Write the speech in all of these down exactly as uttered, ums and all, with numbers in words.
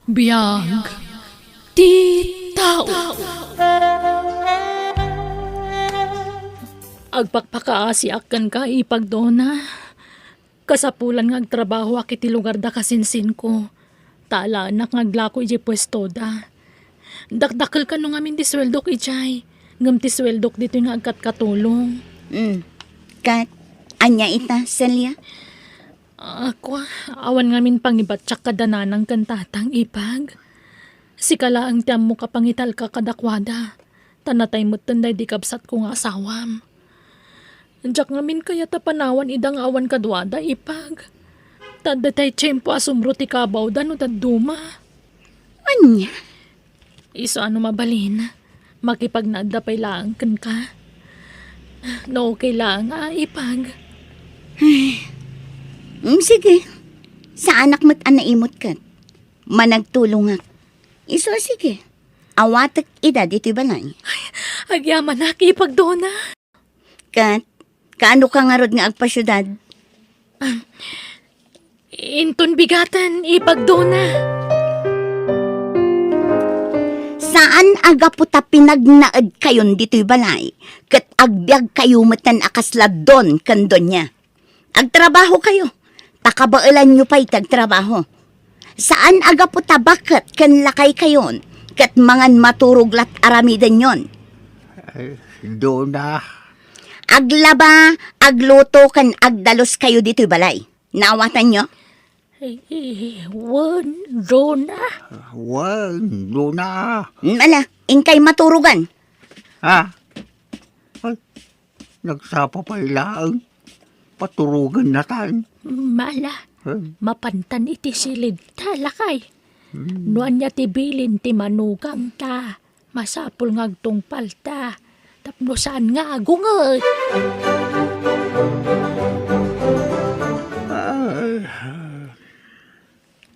Biag ti tao. Agpakpakaasiak kenka, Ipag Dona. Kasapulan nga agtrabahoak iti lugarda kasinsinko, ta alaennak nga aglako idiay puestoda. Dakdakkel kano ngamin ti sueldok idiay, ngem ti sueldok ditoy nga agkatkatulong. Mm. Ket, ania ita, Celia? Ah, kua, awan ngamin pangibattiak kada nanang ken tatang, Ipag. Sika laeng ti ammok a pangitalka kadakuada, ta natay metten daydi kabsatko nga asawam. Diak ngamin kayat a panawan ida nga awan kaduada, Ipag. Ta adda tay tiempo a sumro ti kabawda no dadduma. Ania? Isu a no mabalin, makipagnaedda pay laeng kenka. No okay laeng, a, Ipag. Ay. Mm, sige. Saanak met a naimut ket. Managtulongak. Isu a sige. Awatek ida ditoy balay. Ay, agyamanak, Ipag Dona. Ket, kaano ka ngarud nga agpasiudad? Ah, inton bigaten, Ipag Dona. Saan a gapu ta pinagnaedkayon ditoy balay, ket agbiagkayo metten a kasla don ken donia. Agtrabahokayo, ta kabaelanyo pay ti agtrabaho. Saan a gapu ta baket ken lakaykayon, ket mangan maturog lat aramidenyon. Ay, Dona. Aglaba, agluto, ken agdaluskayo ditoy balay. Naawatanyo? Eh, wen, Dona. Wen, Dona. Mm, ala, inkay maturogan. Ha? Ay, nagsapa pay laeng. Paturogannatan. Mala, hmm, mapantan iti silidta, lakay. Hmm. No ania ti bilin ti manugangta, masapul nga agtungpalta tapno saan nga agunget. Ay,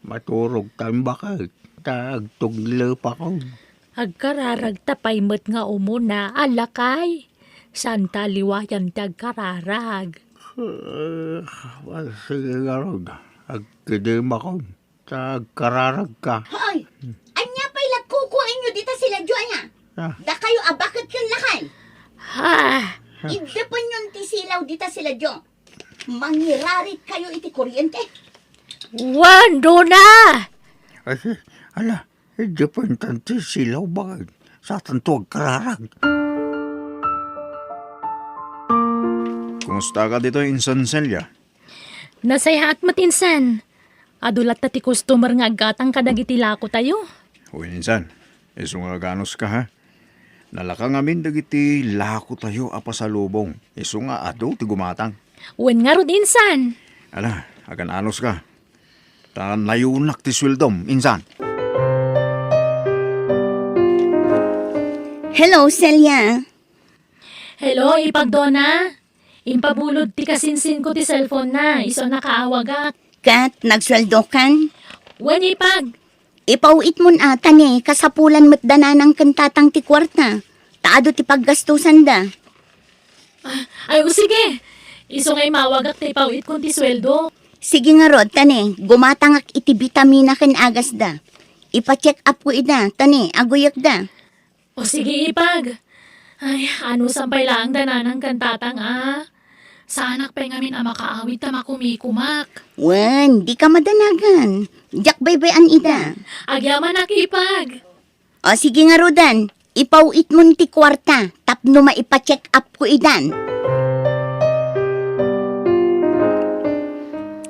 maturogtan baket ta agtuglepakon. Agkararagta pay met nga umuna, a lakay. Saanta a liwayan ti agkararag. Eh, sige ngarud, agkidemakon ta agkararagka. Hoy! Ania pay la kukuenyo dita silaw, ania? Ah. Dakayo a baket ken lakay? Ha? Iddepenyon ti silaw dita silaw. Mangirarit kayo iti kuryente. Wen, Dona! Ay, ala, iddepentan ti silaw baket. Saanto agkararag. Kumusta ka ditoy, Insan Celia? Nasayaat met, Insan. Adu latta ti customer nga aggatang kadagiti lakotayo. Wen, Insan. Isu nga aganuska, ha? Nalaka ngamin dagiti lakotayo a pasalubong. Isu nga adu ti gumatang. Wen ngarud, Insan. Ala, agan-anuska. Ta nayunak ti sueldom, Insan. Hello, Celia. Hello, Ipag Dona. Impabulod ti kasinsinko ti cellphone na, isu a nakaawagak. Ket nagsueldokan? Wen, Ipag. Ipaw-itmon a, ta ni, kasapulan met da nanang ken tatang ti kuarta. Ta adu ti paggastusanda. Ah, ay, o sige. Isu nga imawagak ta ipaw-itkon ti sueldo. Sige ngarud, ta ni, gumatangak iti bitamina ken agasda. Ipa-check up ko ida, ta ni, aguyekda. O sige, Ipag. Ay, anusan pay laeng da nanang ken tatang, a? Saanak pay ngamin a makaawid ta makumikumak. Wen, dika madanagan. Diak baybay-an ida. Agyamanak, Ipag. O sige ngaruden, ipaw-itmon ti kuarta tapno maipa-check up ko idan.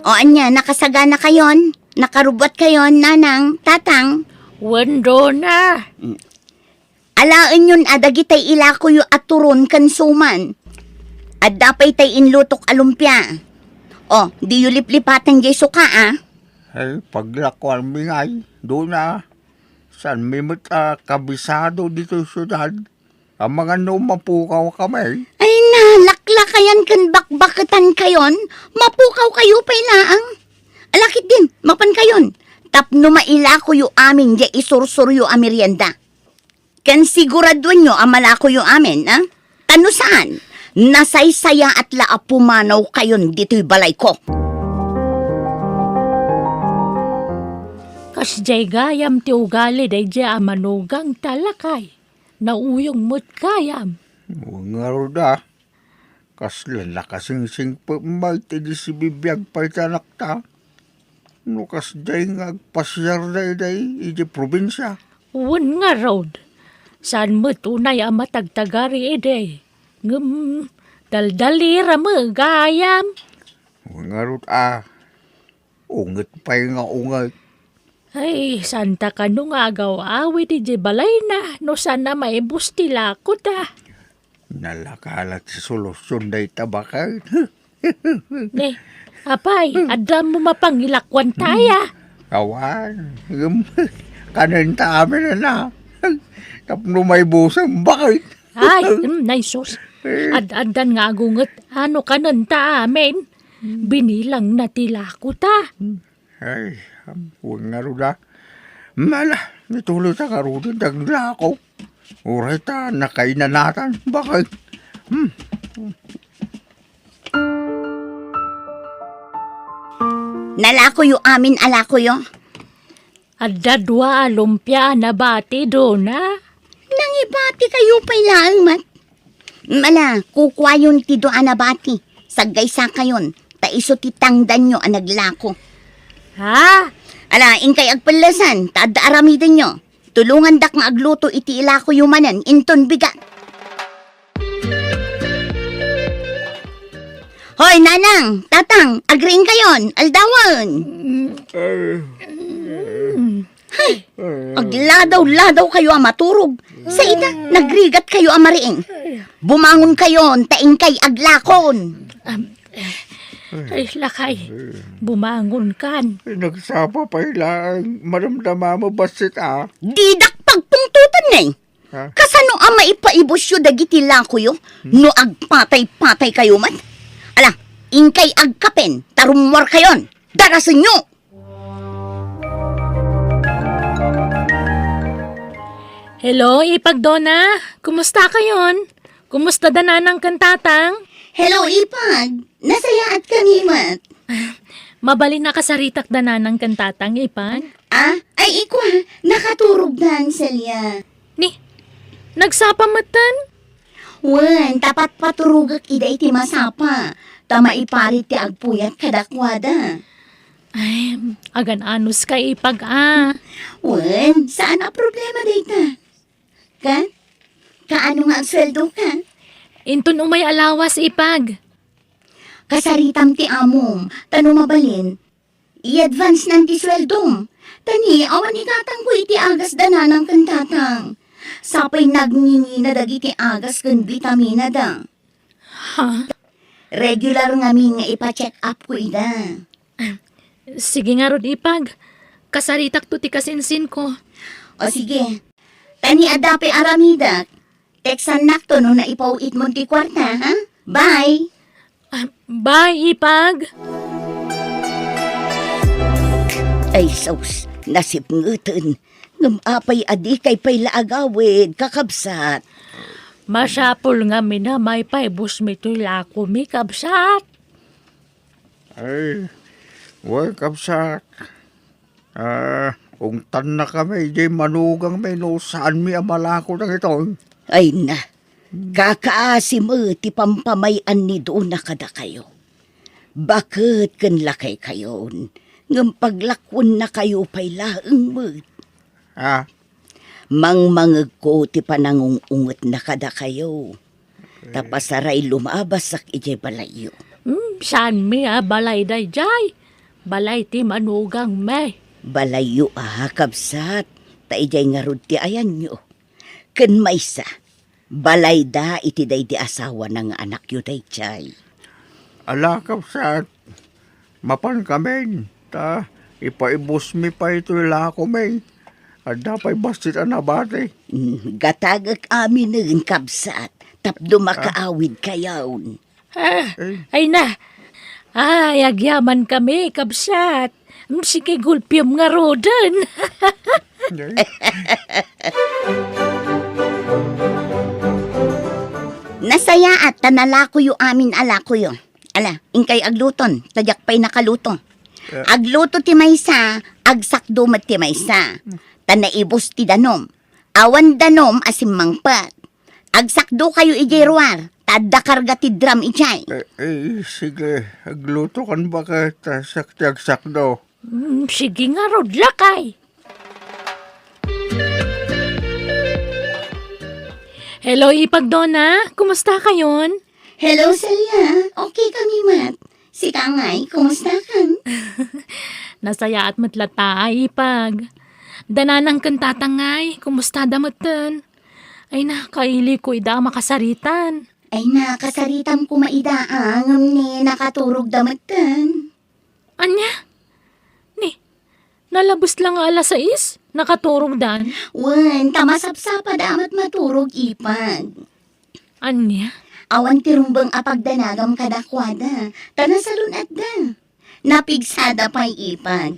O ania, nakasaganakayon? Nakarubbuatkayon, nanang, tatang? Wen, Dona. Mm. Alaenyon a dagitay ilakoyo a turon ken suman. Adda pay tay inlutok a lumpia. O, diyo liplipaten diay suka, a? Ay, paglakoanmi ngay, Dona. Saanmi met a kabisado ditoy siudad. Amangan no mapukawkami. Ay, nalaklakayan ken bakbaketankayon, mapukawkayo pay laeng. Ala ketdin, mapankayon. Tapno mailakoyo amin diay isursuryo a merienda. Ken siguraduenyo a malakoyo amin, a? Ta no saan, nasaysayaat la a pumanawkayon ditoy balayko. Kasdiay gayam ti ugali daydiay a manugang ta, lakay. Nauyong met gayam. Ngarud a, kasla nakasingsingpet met iti sibibiag pay ti anakta. No kasdiay nga agpasiarda idiay iti probinsia. Wen ngarud, saan met unay a matagtagari idi. Ngem, daldalira met gayam. Wen ngarud a, unget pay nga unget. Ay, saanta kano nga agaw-awid idiay balayna no saan a maibus ti lakota. Nalaka la ti solusion dayta baket. Ne, apay, adda mo mapangilakuan taya? Awan, ngem kanenta amin na. Tapno maibusen baket. Ay, mm, nay sus. Ad-addan nga agunget, ano kanenta amin? Binilang na ti lakota. Ay, wen ngarud a. Mala, nituloy ta ngaruden ti aglako. Uray ta nakainanatan, baket. Hmm. Nalakoyo amin a lakoyo. Adda dua a lumpia a nabati, Dona. Nangibati kayo pay laeng met. Ala, kukuayon ti dua a nabati. Saggaysakayon, ta isu ti tangdanyo a naglako. Ha? Ala, inkay agpellesan, ta adda aramidenyo. Tulongandak nga agluto iti ilakoyo manen inton bigat. Hoy, Nanang, Tatang, agriingkayon, aldawen. Ay, agladaw-ladaw kayo a maturog. Sa ita, nagrigat kayo a mariing. Bumangon kayon, ta inkay aglakon. Am, ay, lakay, bumangon kan. Ay, nagsapa pay laeng, madamdama mo, bassit, ah. Didak pagpungtotan, eh. Ha? Kasano a maipaibusyo dagiti lakoyo no agpatay-patay kayo met? Ala, inkay agkapen, ta rummuar kayon. Darasenyo! Hello, Ipag Dona. Kumusta kayon? Kumusta da Nanang ken Tatang? Hello, Ipag. Nasayaat kami met. Mabalin a kasaritak da Nanang ken Tatang, Ipag? Ah, ay, ikwa, nakaturog dan, Celia. Ni, nagsapa metten? Wen, ta patpaturogek ida iti masapa, ta maiparit ti agpuyat kadakuada. Ay, agan-anos ka, Ipag, a. Wen, saan a problema dayta. Ka? Kaano nga agsueldo ka? Inton umay a lawas, Ipag. Kasaritam ti amom, ta no mabalin, i-advance nan ti sueldom. Ta ni, awan igatangko iti agas da Nanang ken Tatang. Sapay nagngingina dagiti agas ken bitamina da. Ha? Regular ngamin nga ipa-check up ko ida. Sige ngarud, Ipag. Kasaritakto ti kasinsinko. O sige. Ta ni adda pay aramidek. Textannakto no naipaw-itmon ti kuarta, ha? Bye! Ah, bye, Ipag! Ay, sus, nasipngeten. Ngem apay a dikay pay la agawid, kakabsat? Masapul ngamin a maipaibusmi toy lakomi, kabsat. Ay, wen, kabsat. Ah, ungtannakami idiay manugangmi no saanmi a malako dagitoy. Ay na, kakaasi met ti pampamay-an ni Dona kadakayo. Baket ken lakaykayon, ngem paglakuennakayo pay laeng met. Ah, Mangmangegko ti panangung-ungetna kadakayo, ta pasaray lumabassak idiay balayyo. Hmm, saanmi a balay daydiay? Balay ti manugangmi. Balayyo a, kabsat, ta idiay ngarud ti ayanyo. Ken maysa, balayda iti daydi asawana nga anakyo daydiay. Ala, kabsat, mapankamin, ta ipaibusmi pay toy lakomi. Adda pay bassit a nabati. Mm, gatagek aminen, kabsat, tapno makaawidkayon. Ah, ay na. Ay, agyamankami, kabsat. Mm, sige, gulpiam ngaruden. Nasayaat ta nalakoyo amin a lakoyo. Ala, inkay agluton, ta diak pay nakaluto. Eh. Agluto ti maysa, agsakdo met ti maysa. Ta naibus ti danum. Awan danum a simmangpet. Agsakdokayo idiay ruar, ta adda karga ti drum idiay. Eh, eh, sige, aglutokan baket, ta siak ti agsakdo. Mm, sige ngarud, lakay. Hello, Ipag Dona. Kumusta kayon? Hello, Celia. Okay kami met. Sika ngay, kumusta kan? Nasayaat met latta, Ipag. Da nanang ken tatang ngay, kumusta da metten? Ay na, kaili ko ida a makasaritan. Ay na, kasaritam koma ida, ah, ngem ni nakaturog da metten. Ania? Ni, nalabes la nga alas sais, nakaturog dan? Wen, ta masapsapa da met maturog, Ipag. Ania? Awan ti rumbeng a pagdanagam kadakuada, ta nasalun-at da. Napigsada pay, Ipag.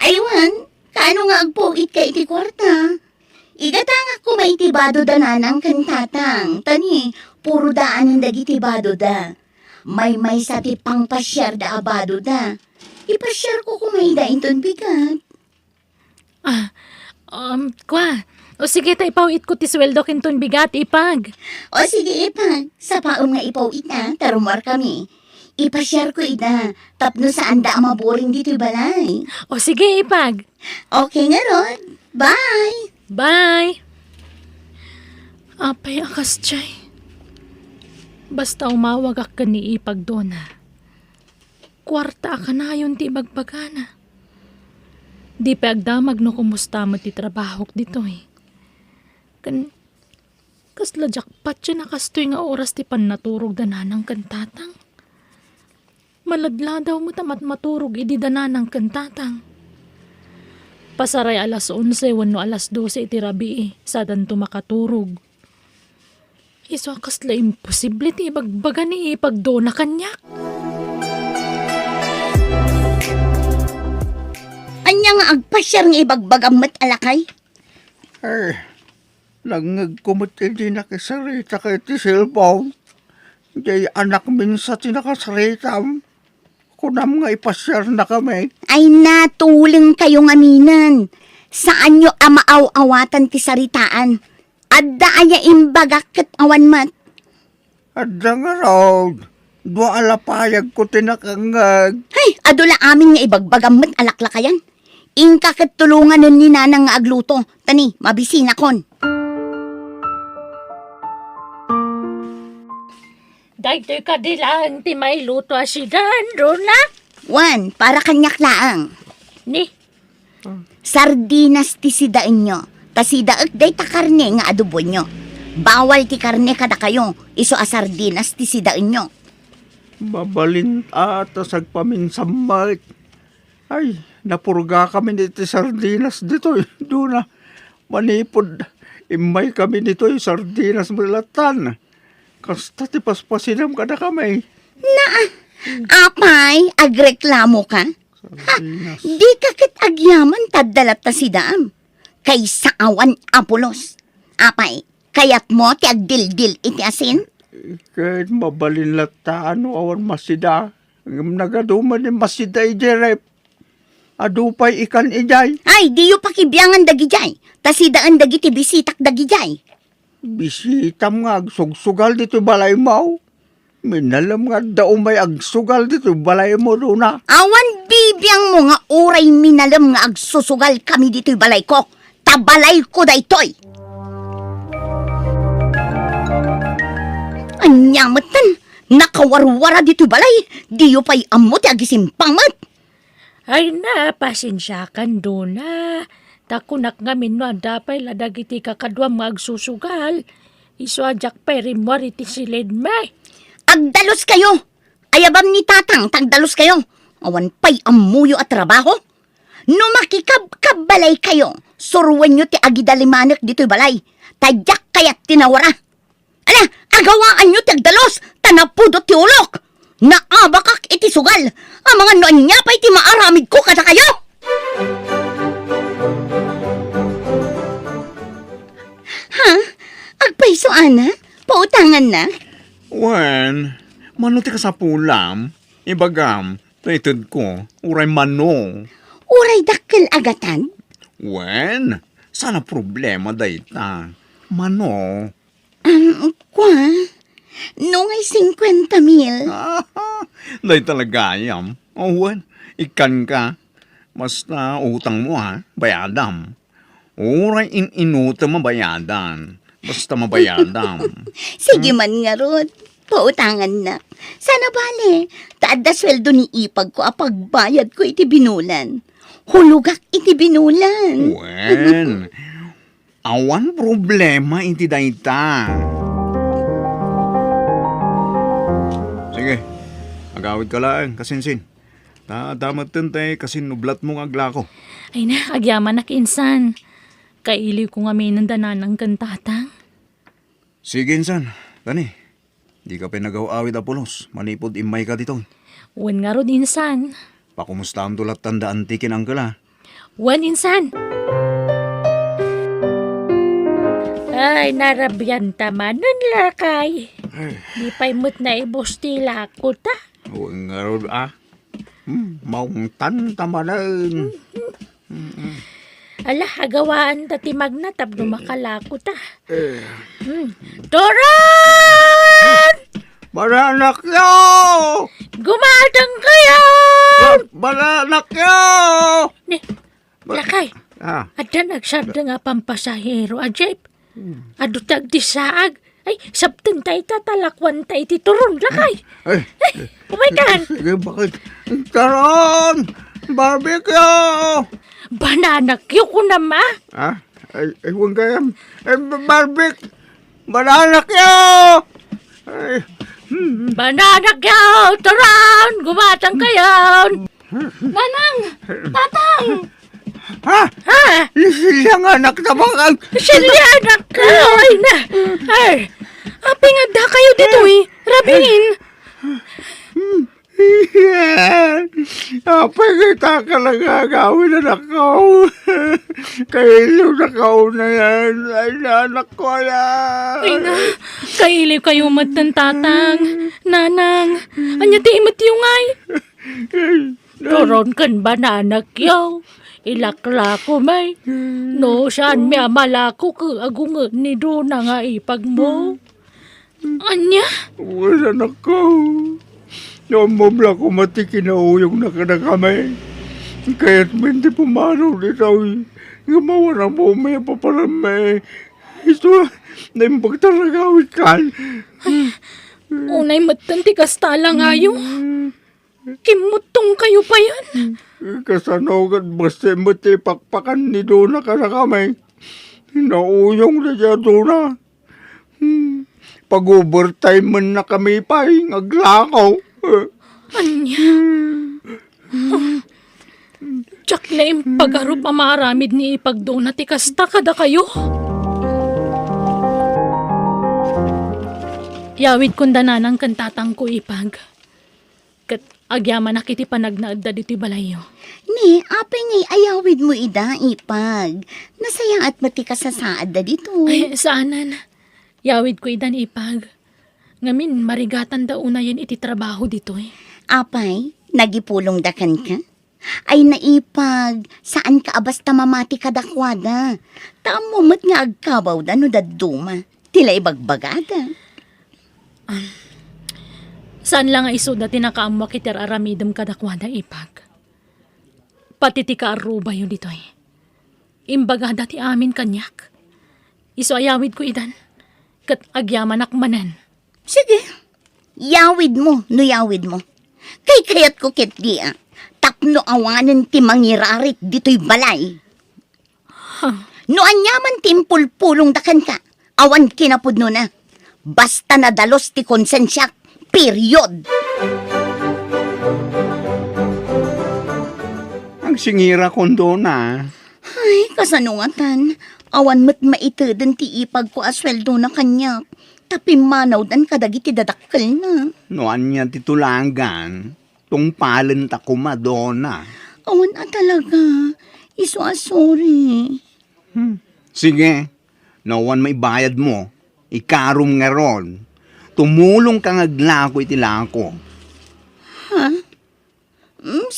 Aywan, kaano nga agpuitka iti kuarta? Igatangak koma iti bado da nanang ken tatang, ta ni, puro daanen dagiti bado da. Maymaysa ti pangpasiar da a bado da. Ipasiar ko koma ida inton bigat. Ah, um, kwa. O sige, ta ipaw-itko ti sueldo kinton bigat, Ipag. O sige, Ipag. Sapaem nga ipaw-it, ah, ta rummuar kami. Ipasiar ko ida, tapno saan da a maburing ditoy balay. O sige, Ipag. Okay ngarud. Bye! Bye! Apay a kasdiay. Basta umawagak ken ni Ipag Dona. Kuarta a kanayon ti ibagbagana. Di pay agdamag no kumusta met ti trabahok ditoy. Ken kasla jackpot ti nakastoy nga oras ti pannaturog da nanang ken tatang. Maladladaw met a matmaturog idi da nanang ken tatang. Pasaray alas onse wenno alas dose iti rabii, sadanto makaturog. Isu a kasla imposible ti ibagbaga ni Ipag Dona kaniak. Ania nga agpasiar nga ibagbagam met a lakay? Eh, nangngegko met idi nakisarita ka iti cellphone. Diay anakmin sa ti nakasaritam. Kunam nga ipasiarnakami. Ay, natulengkayo ngaminen. Saanyo a maaw-awatan ti saritaan. Adda aya imbagak ket awan met? Adda ngarud. Dua a lapayagko ti nakangngeg. Hay, adu la amin nga ibagbagam met a laklakayan. Inka ket tulonganen ni nanang nga agluto. Ta ni, mabisinakon. Daytoy kadi laeng ti mailuto a sidan, Dona? Wen, para kaniak laeng. Ni? Sardinas ti sidaenyo. Ta sidaek dayta karne nga adoboenyo. Bawal ti karne kadakayo, isu a sardinas ti sidaenyo. Mabalin a ta sagpaminsan met. Ay, napurgakami iti sardinas ditoy, Dona. Manipud immaykami ditoy, sardinas met lattan. Kasta ti paspasinam kadakami. Naa, apay, agreklamo ka? Ha, sardinas. Dika ket agyaman ta adda latta sidaam. Kaysa awan a pulos. Apay, kayatmo ti agdildil iti asin? Ket mabalin latta no awan masida. Ngem nagadu met ni masida idiay ref. Adu pay ikan idiay. Ay, diyo pakibiangan dagidiay. Ta sidaen dagiti bisitak dagidiay. Bisitam nga agsugsugal ditoy balaymo? Minalem nga adda umay agsugal ditoy balaymo, Dona. Awan bibiangmo nga uray minalem nga agsusugal kami ditoy balayko. Ta balayko daytoy. Ania metten, nakawarwara ditoy balay, diyo pay ammo ti agisimpang met. Ay na, pasensiakan, Dona. Ta kunak ngamin no adda pay la dagiti kakaduam nga agsusugal. Isu a diak pay rimmuar iti siledmi. Agdaluskayo! Ayabam ni Tatang ta agdaluskayo. Awan pay ammoyo a trabaho. No makikabkabbalaykayo, suroenyo ti agidalimanek ditoy balay. Ta diak kayat ti nawara. Ala, agawaanyo ti agdalus, ta napudot ti ulok. Naabakak iti sugal, amangan no ania pay ti maaramidko kadakayo. Ha? Agpayso, ana? Pautanganna? Wen, mano ti kasapulam? Ibagam, Ta itedko, uray mano. Uray dakkel a gatad? Wen, saan a problema dayta. Mano. Um, kua, no ngay singkuenta mil. Dayta la gayam. O, wen, ikkanka. Basta utangmo, ha, bayadam. Uray in-inutem a bayadan. Basta mabayadam. Sige man ngarud, pautangannak. Saan a bale, ta adda sueldo ni ipagko a pagbayadko iti binulan. Hulogak iti binulan. Wen, awan problema iti dayta. Sige, agawidka laeng, kasinsin. Ta adda metten ti kasinublatmo nga aglako. Ay na, agyamanak insan. Kailiwko ngamin da nanang ken tatang. Sige insan, tani. Dika pay nagaw-awid a pulos manipud immayka ditoy. Wen ngarud insan. Pakumustaamto lattan da anti ken uncle, a. Wen insan. Ay, narabianta manen, lakay. Ay. Di pay met naibus ti lako ta. Wen ngarud, a. Hmm, maungtan ta manen. Mm-mm. Ala, agawaan ta ti magna tapno makalako ta. Eh. Hmm. Turon! Bananakyo! Gumatang kayo! Ba-, bananakyo! Ni, Ba-, lakay, ah. Adda nagsardeng a pampasahero a jeep. Hmm. Adu ti agdissaag. Ay, sabten ta ita, talakuan ta iti turon, lakay. Ay, ay, ay, umaykan. Sige, bakit? Turon! Barbecue! Bananakyo, kunam, a. Ha? Ay, ay, huwag kayam. Ay, ba-, barbecue! Bananakyo! Ay, hmm. Bananakyo! Turon! Gumatang kayo! Nanang! Tatang! Ha? Ha? Ni Celia nga anak ta bakal. Celia anak ka! Ay na! Ay! Apay nga adda kayo ditoy? Rabiin! Apay nga ita ka nagagawin, anak ko? Kailiw na kauna yan. Ay na, anak ko, ayan. Ay na! Kailiw kayo met, tatang, nanang. Anya ti imet yung ay? Turon ken bananakyo, ilaklako may. No, saan mi a malako ket agunget ni Dona nga ipagmo? Ania? Wen, anakko. No, mabla ko mati kinauyong na kadakami. Kayat men ti pumanaw ditoy. Nga mawan ang buong may paparamay. Ito, naimbag talaga awit kan. Ay, unay metten ti kasta langayo. Kimmuttong kayo payen. Kasano ket basta met ti pakpakan ni Dona kadakami? Nauyong na dia Dona. Hmm. Pag-overtime man na kami pay, nga aglako. Ania? Diak la impagarup a maaramid ni ipag Dona ti kasta kadakayo. Yawid kunda nanang ken tatangko, ipag. Ket agyamanak iti panagnaedda ditoy balayyo. Ni, apay ngay ayawidmo ida, ipag? Nasayaat met ti kasasaadda ditoy. Ay, saanen. Yawidko idan, ipag. Ngamin, marigatanda unayen iti trabaho ditoy. Apay, nagipulongda kenka? Ay, naipag, saanka a basta mamati kadakuada. Ta ammo met nga agkabawda no dadduma. Ti la ibagbagada. Am, saan la nga isuda ti nakaammoak iti ar-aramidem kadakuada, ipag. Pati ti kaarrubayo ditoy. Imbagada ti amin kaniak. Isu a yawidko idan, ket agyamanak manen. Sige, yawidmo no yawidmo. Kaykayatko ketdi a tapno awanen ti mangirarit ditoy balay. Huh. No aniaman ti impulpulongda kenka, awan kinapudnona. Basta nadalus ti konsensiak, period. Agsingira, Dona. Ay, kasano ngatan? Awan met maiteden ti ipagko a sueldona kaniak. Ta pimmanawdan kadagiti dadakkelna. No ania ti tulagan, tungpalenta koma, Dona. Awan a talaga. Isu a sorry. Hmm. Sige, no awan maibayadmo, ikarom ngarud. Tumulongka nga aglako iti lako. Ha?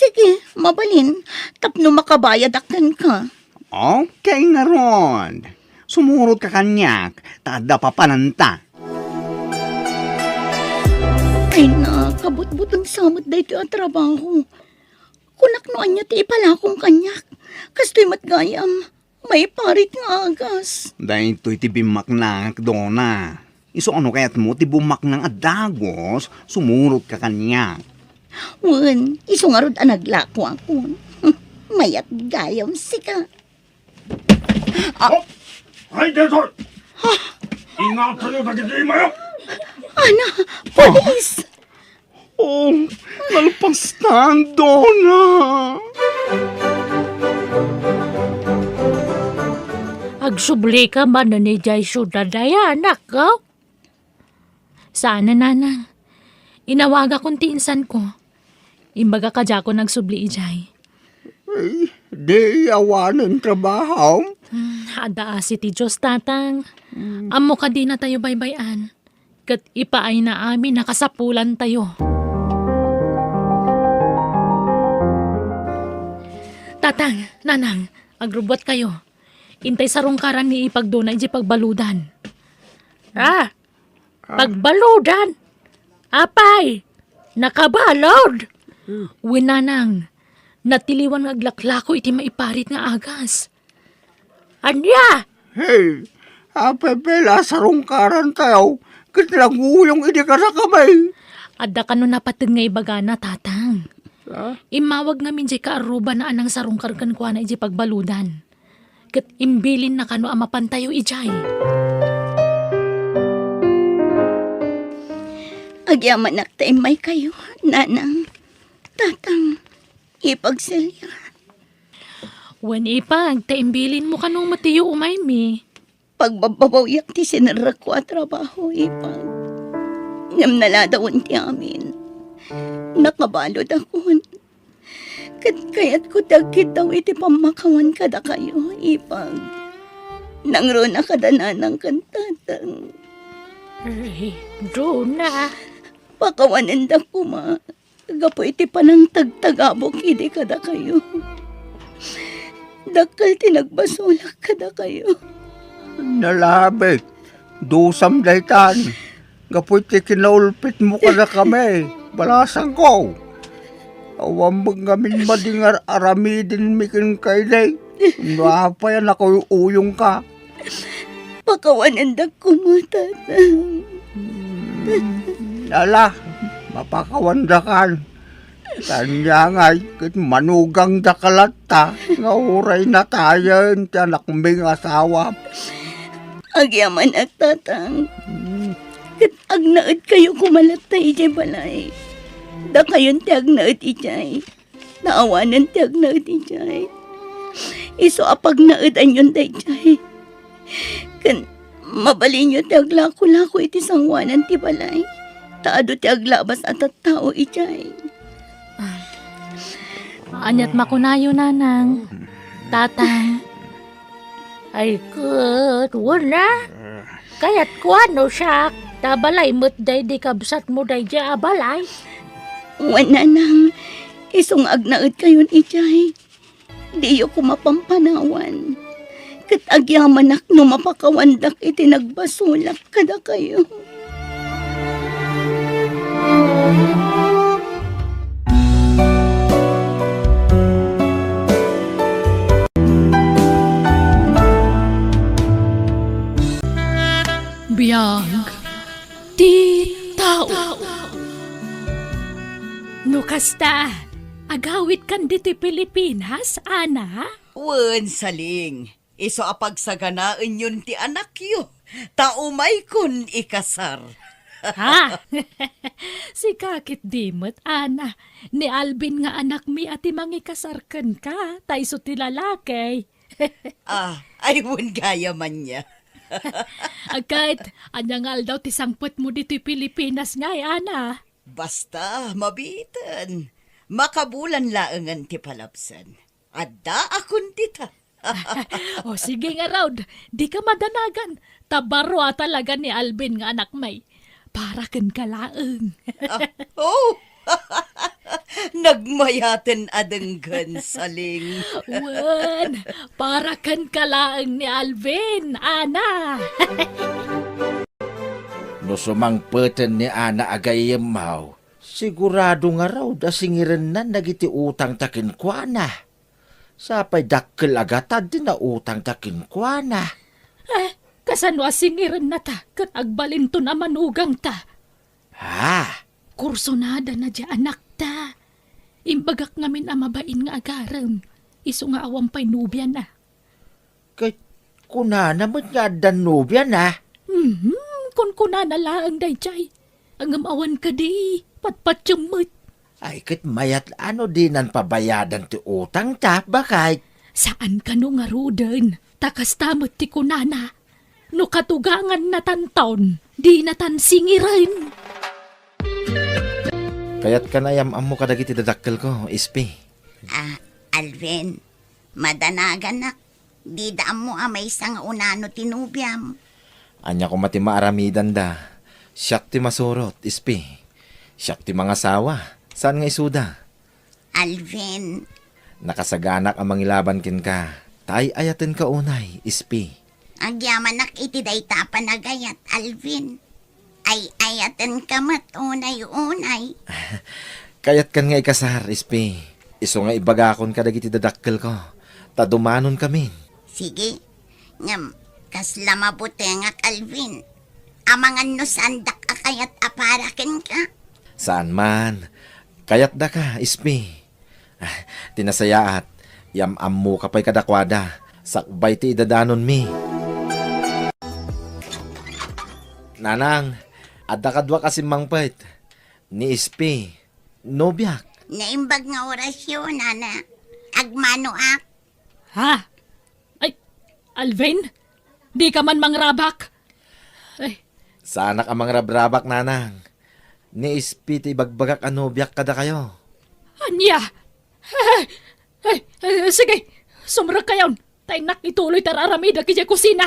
Sige, mabalin, tapno makabayadak kenka. Okay ngarud. Sumurotka kaniak, ta adda papananta. Ay na, kabutbuton sa met daytoy a trabaho. Kunak no ania ti ipalakong kaniak. Kastoy met gayam, maiparit nga agas. Daytoy ti bimmaknangak, Dona. Isu a no kayatmo ti bummaknang a dagus, sumurotka kaniak. Wen, isu ngarud a naglakoakon. Mayat gayam sika. Ah. Oh! Ay, Desor! Ingatayo dagiti imayo! Ana, pulis! Oh, nalpastan, Dona! Agsublika manen idiay siudad, ay anak, oh? Saan a, nanang. Inawagakon ti insanko. Imbaga kadiakon agsubli idiay. Ay, di awanen trabaho? Hmm, adda asi ti Dios, tatang. Hmm. Ammo kadi natayo baybay-an. Ket ipaayna amin a kasapulantayo. Tatang, nanang, agrubbuatkayo. Intay sarungkaran ni Ipag Dona idiay pagbaludan. Ah, pagbaludan? Apay, nakabalud? Hmm. Wen, nanang, natiliwan nga aglaklako iti maiparit nga agas. Ania? Hey, apay pay la sarungkarantayo, ket naguyong idi kadakami. Adda kano napateg nga ibagana, tatang. Ah? Immawag ngamin diay kaarrubana a nangsarungkar kenkuana idiay pagbaludan. Ket imbilinna kano a mapantayo idiay. Agyamanak ta immaykayo, nanang, tatang, Ipag Celia. Wen, Ipag, ta imbilinmo kano met ti umaymi. Pagbabbabawiak ti sinerrekko a trabaho, Ipag. Ngem naladawen ti amin. Nakabaludakon. Ket kayatko ti agkiddaw iti pammakawan kadakayo, Ipag. Nangruna kada nanang ken tatang. Ay, Dona. Pakawanendak koma gapu iti panangtagtagabok idi kadakayo. Dakkel ti nagbasolak kadakayo. Nalabit, dusam daytan. Gapu iti kinaulpitmo kadakami, balasangko. Awan met ngamin madi nga ar-aramidenmi kenka idi. No apay a nakuy-uyongka. Pakawanendak koma, tatang. Hmm, ala, mapakawandakan. Kaniangay ket manugangdaka latta nga uray natayen ti anakmi nga asawa. Agyamanak, tatang. Hmm. Ket agnaedkayo koma latta idiay balay. Dakayon ti agnaed idiay. Naawanen ti agnaed idiay. Isu a pagnaedanyon daydiay. Ken mabalinyo ti aglakolako iti sangoanan ti balay, ta adu ti aglabas a tattao idiay. Ah, ania't makunayo, nanang, tatang? Ay, ket, wen a. Kayatko a no siak, ta balay met daydi kabsatmo daydiay a balay. Wen, nanang, isu nga agnaedkayon idiay. Diyo koma pampanawan. Ket agyamanak no mapakawandak iti nagbasolak kadakayo. Biag ti tao. No kasta, agawidkan ditoy Pilipinas, Ana? Wen, Saling. Isu a pagsaganaenyon ti anakyo, ta umaykon ikasar. Ha? Sika ketdi met, Ana. Ni Alvin nga anakmi a ti mangikasar kenka, ta isu ti lalaki. Ah, ay, wen gayam ania. Ket, ania nga aldaw ti sangpetmo ditoy Pilipinas ngay, Ana? Basta, mabiiten. Makabulan laengen ti palabsen. Addaakon dita. O, sige ngarud, dika madanagan, ta baro a talaga ni Alvin nga anakmi. Para kenka laeng. Ah, oh! Nagmayaten a denggen, Saling. Wen, para kenka laeng ni Alvin, Ana. No sumangpeten ni Ana a gayyemmo, sigurado ngarud a singirennan dagiti utangta kenkuana. Sapay dakkel a gatad ti nautangta kenkuana. Eh, kasano a singirennata ket agbalinton a manugangta? Ha? Kursonadana diay anakta. Imbagak ngamin a mabain nga agarem, isu nga awan pay nobiana. Ket kunana met nga addan nobiana? Mhm, kunkunana laeng daydiay. Ngem awan kadi, patpatiem met. Ay, ket mayat a no dinan pabayadan ti utangta, baket? Saan kano ngaruden, ta kasta met ti kunana. No katugangannatanton, dinatan singiren. Kayatkan a iyam-ammo kadagiti dadakkelko, Ispi. Ah, Alvin, madanaganak. Dida ammo a maysa nga unano ti nobiam. Ania koma ti maaramidanda? Siak ti masurot, Ispi. Siak ti mangasawa. Saan nga isuda? Alvin. Nakasaganak a mangilaban kenka. Ta ay-ayatenka unay, Ispi. Agyamanak iti dayta a panagayat, Alvin. Ay-ayatenka met unay-unay. Kayatkan nga ikasar, Ispi. Isu nga ibagakon kadagiti dadakkelko, ta dumanonkamin. Sige. Ngem, kasla mabutengak, Alvin. Amangan no saandak a kayat a para kenka. Saan man. Kayatdaka, Ispi. Ah, ti nasayaat, iyam-ammoka pay kadakuada, sakbay ti idadanonmi. Nanang, adda kaduak a simmangpet. Ni Ispi, nobiak. Naimbag nga orasyo, nana. Agmanoak. Ha? Ay, Alvin? Dika man mangrabak? Ay. Saanak a mangrabrabak, nanang. Ni Ispi ti ibagbagak a nobiak kadakayo. Ania? Ay, ay, ay, sige, sumrekkayon. Ta innak ituloy ti ar-aramidek idiay kusina.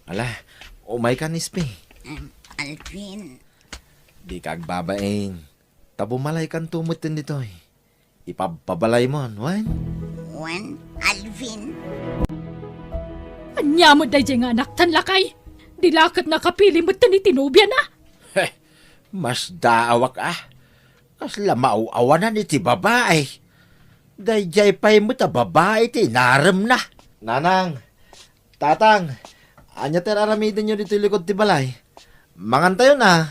Ala, umayka, Ispi. Em, Alvin. Dika agbabain. Ta bumalaykanto metten ditoy. Ipabpabalaymon, wen? Wen, Alvin. Ania met daydiay nga anaktan, lakay? Di la ket nakapili metten iti nobiana? Heh, masdaawak a. Kasla maaw-awanan iti babai. Daydiay pay met a babai ti inaremna. Nanang, Tatang, ania ti ar-aramidenyo ditoy likod ti balay? Mangantayon a.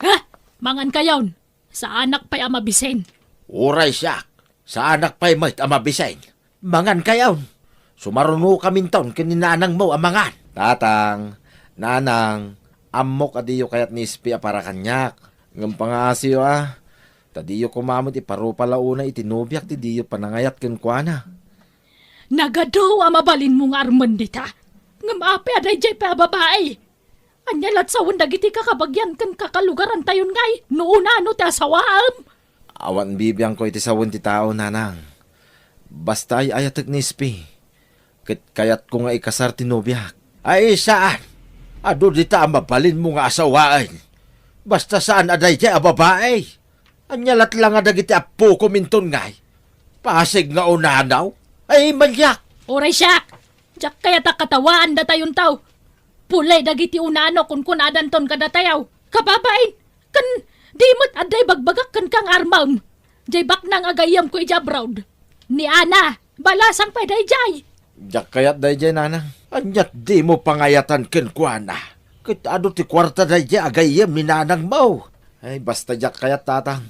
Ha? Mangankayon? Saanak pay a mabisin. Uray siak, saanak pay met a mabisin. Mangankayon. Sumarunokaminton ken ni nanangmo a mangan. Tatang, nanang, ammok a diyo kayat ni Ispi a para kaniak. Ngem pangaasiyo a, ta diyo koma met iparupa la unay iti nobiak ti diyo panangayat kenkuana. Nagadu a mabalinmo nga armen dita. Ngem apay a daydiay pay a babai? Ania lat sawen dagiti kakabagian ken kakalugarantayon ngay no unano ti asawaem? Awan bibiangko iti sawen ti tao, nanang. Basta ay-ayatek ni Ispi. Ket kayatko nga ikasar ti nobiak. Ay, saan? Adu dita a mabalinmo nga asawaen. Basta saan a daydiay a babai. Ania lat la nga dagiti appokom inton ngay? Pasig nga unanaw? Ay, maniak! Uray siak! Diak kayat a katawaan datayon tao. Pulay dagiti unano kunkunadanton kadatayaw. Kababain, ken di met adda ibagbagak kenka nga armem. Diay baknang agayyemko idiay abroad. Ni Ana, balasang pay daydiay. Diak kayat daydiay, nanang. Aniat dimo pangayatan kenkuana? Ket adu ti kuarta daydiay a gayyem ni nanangmo. Ay, basta diak kayat, tatang.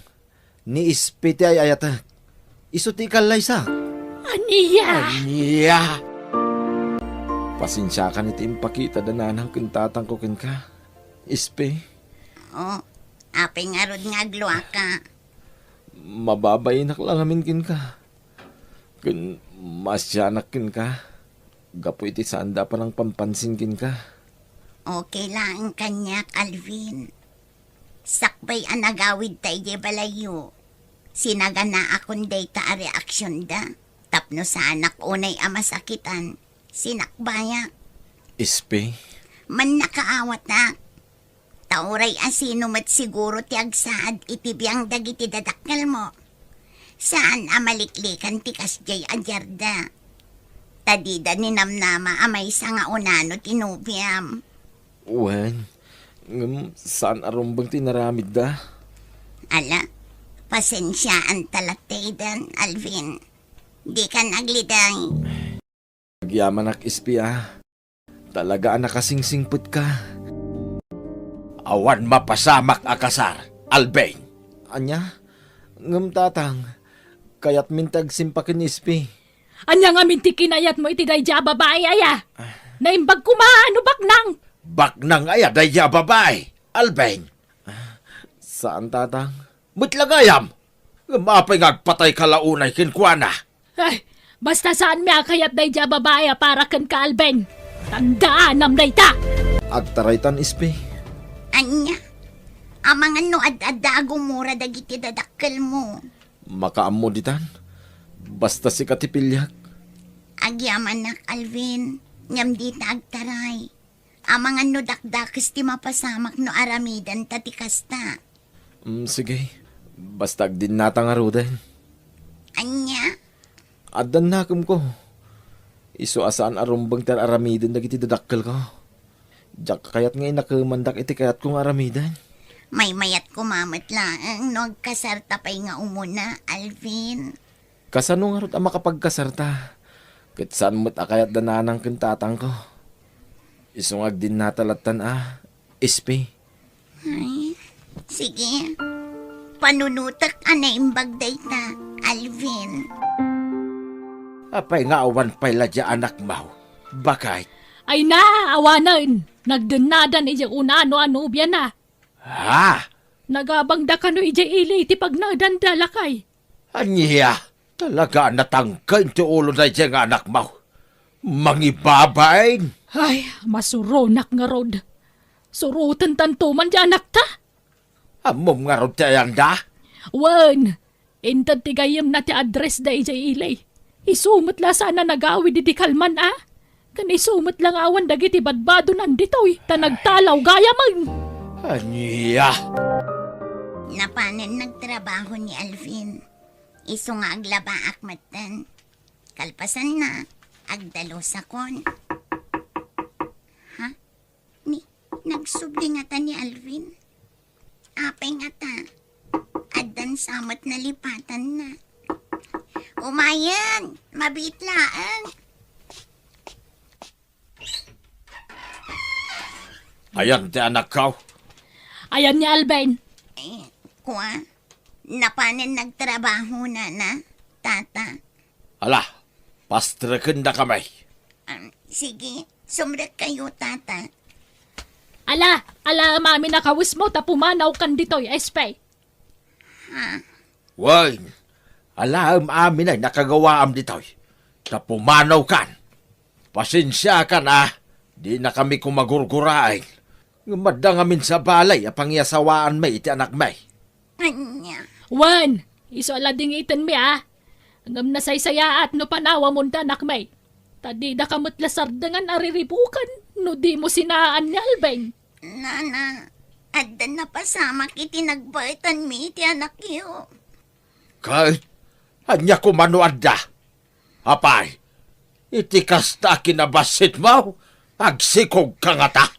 Ni Ispi ti ay-ayatek. Isu ti ikallaysa. Ania? Ania? Pasensiakan iti impakita da nanang ken tatangko kenka. Ispi? Oh, apay ngarud nga agluaka? Mababainak la ngamin kenka. Ken maasianak kenka. Gapu iti saanda a panangpampansin kenka. Okay laeng kaniak, Alvin. Sakbay a nagawidta idiay balayyo, sinaganaakon dayta a reaksionda. Tapno saanak unay a masakitan, sinakbayak. Ispi? Mannakaawatak. Ta uray a sino met siguro ti agsaad iti biang dagiti dadakkelmo. Saan a maliklikan ti kasdiay a diarda. Ta dida ninamnama a maysa nga unano ti nobiam. Wen, ngem saan a rumbeng ti inaramidda. Ala, pasensiaan ta lattayden, Alvin. Dikan agliday. Agyamanak, Espi, a. Talaga a nakasingsingpetka. Awan mapasamak a kasar, Alvin. Ania? Ngem, Tatang, kayatmin ti agsimpa ken Espi. Ania ngamin ti kinayatmo iti daydi a babai aya? Ah. Naimbag koma no baknang. Baknang aya daydi a babai, Alvin? Ah, saan, Tatang. Met la gayam! Ngem apay nga agpatayka la unay kenkuana? Ay, basta saanmi a kayat daydi a babai a para kenka, Alvin. Tandaanam dayta! Agtaraytan, Espi. Ania? Amangan no ad-adda a gumura dagiti dadakkelmo. Makaammo ditan. Basta sika ti piliak. Agyamanak, Alvin. Ngem dita agtaray. Amangan no dakdakes ti mapasamak no aramidenta ti kasta. Mm, sige. Basta agdinnata ngaruden. Ania? Addan nakemko. Isu a saan a rumbeng ti ar-aramiden dagiti dadakkelko. Diak kayat nga inakemandak iti kayatko nga aramiden. Maymayat koma met laeng no agkasarta pay nga umuna, Alvin. Kasano ngarud a makapagkasarta? Ket saan met a kayat da nanang ken tatangko. Isu nga agdinnata lattan a, Espi. Ay, sige. Panunotek a naimbag dayta, Alvin. Apay nga awan pay la diay anakmo, baket? Ay na, awanen. Nagdennadan idiay unano a nobiana. Ha? Nagabangda kano idiay ili iti pagnaedanda, lakay? Ania? Talaga a natangken ti ulo daydiay nga anakmo. Mangibabain! Ay, masuronak ngarud. Suroten tanto man diay anakta. Ammom ngarud ti ayanda? Wen, inted ti gayyemna ti address da idiay ili. Isu met la saan a nagawid idi kalman a. Ken isu met la nga awan dagiti badbadonan ditoy, ta nagtalaw gayamen. Ania? Napanen nagtrabaho ni Alvin. Isu nga aglabaak metten. Kalpasanna, agdalusakon. Ha? Ni, nagsubli ngata ni Alvin? Apay ngata? Addan sa met nalipatanna. Umayen, mabiit laeng. Ayan ti anakko? Ayan ni Alvin. Eh, kua, napanen nagtrabaho, nana, tata. Ala, pastrekendakami. Um, sige, sumrekkayo, tata. Ala, ala, amin a kawesmo ta pumanawkan ditoy, Espi. Ha? Wen, alaem amin a nakagawaam ditoy, ta pumanawkan. Pasensiakan a, dinakami koma gurguraen. Ngem adda ngamin sa balay a pangiasawaanmi iti anakmi. Ania? Wen, isu a la dingitenmi a. Ngem nasaysayaat no panawamon ti anakmi. Ta didaka met la sardengan a riribuken no dimo sinaan ni Alvin. Nana, adda napasamak iti nagbaetanmi iti anakyo. Ket ania koma no adda? Apay, iti kasta a kinabassitmo, agsikogka ngata?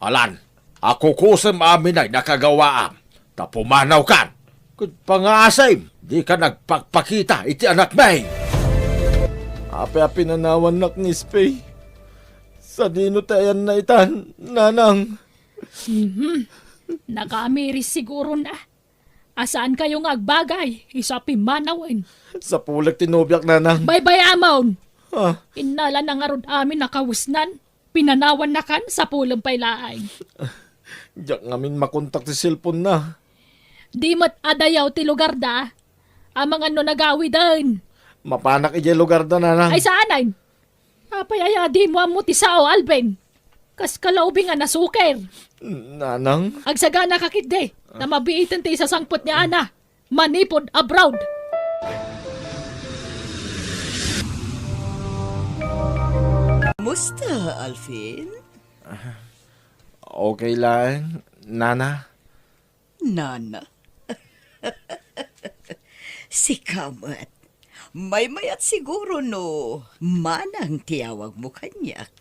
Alan, a kukusem amin a nakagawaam, ta pumanawkan. Ket pangaasim, dika nagpakpakita iti anakmi. Apay a pinanawannak ni Espi? Sadino ti ayanna itan, nanang? Mhm. Nakaamiris siguro na. A saankayo nga agbagay, isu a pimmanawen. Sapulek ti nobiak, nanang. Baybay-amon! Ha? Innala na ngarud amin a kawesnan. Pinanawannakan, sapulem pay laeng. Diak ngamin makontak ti cellphone na. Di met adayaw ti lugar da. Amangan no nagawiden. Mapanak idiay lugar da, nanang. Ay, saanen? Apay aya a dimo ammo ti sao, Alvin? Kas kalaubing a nasuker. Nanang? Agsaganaka ketdi, ta mabiiten ti isasangpet ni Ana manipud abroad. Musta, Alvin? Okay lang, Nana. Nana. Sika met. Maymayat siguro no Manang ti awagmo kaniak.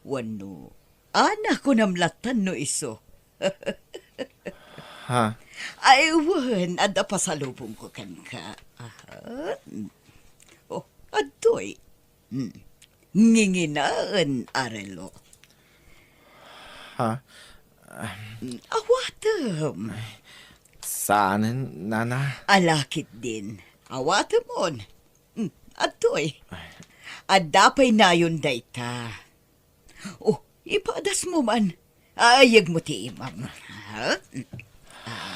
Wenno Ana kunam lattan no isu. Ha? Ay, wen, adda pasalubongko kenka. Aha. Oh, adtoy. Hmm. Nginginaen a relo. Ha? Hmm, awatem. Saanen, nana? Ala ketdin. Awatemon. Hmm, adtoy. Adda pay nayon dayta. Oh, ipadasmo man. Ayegmo ti imam. Ha?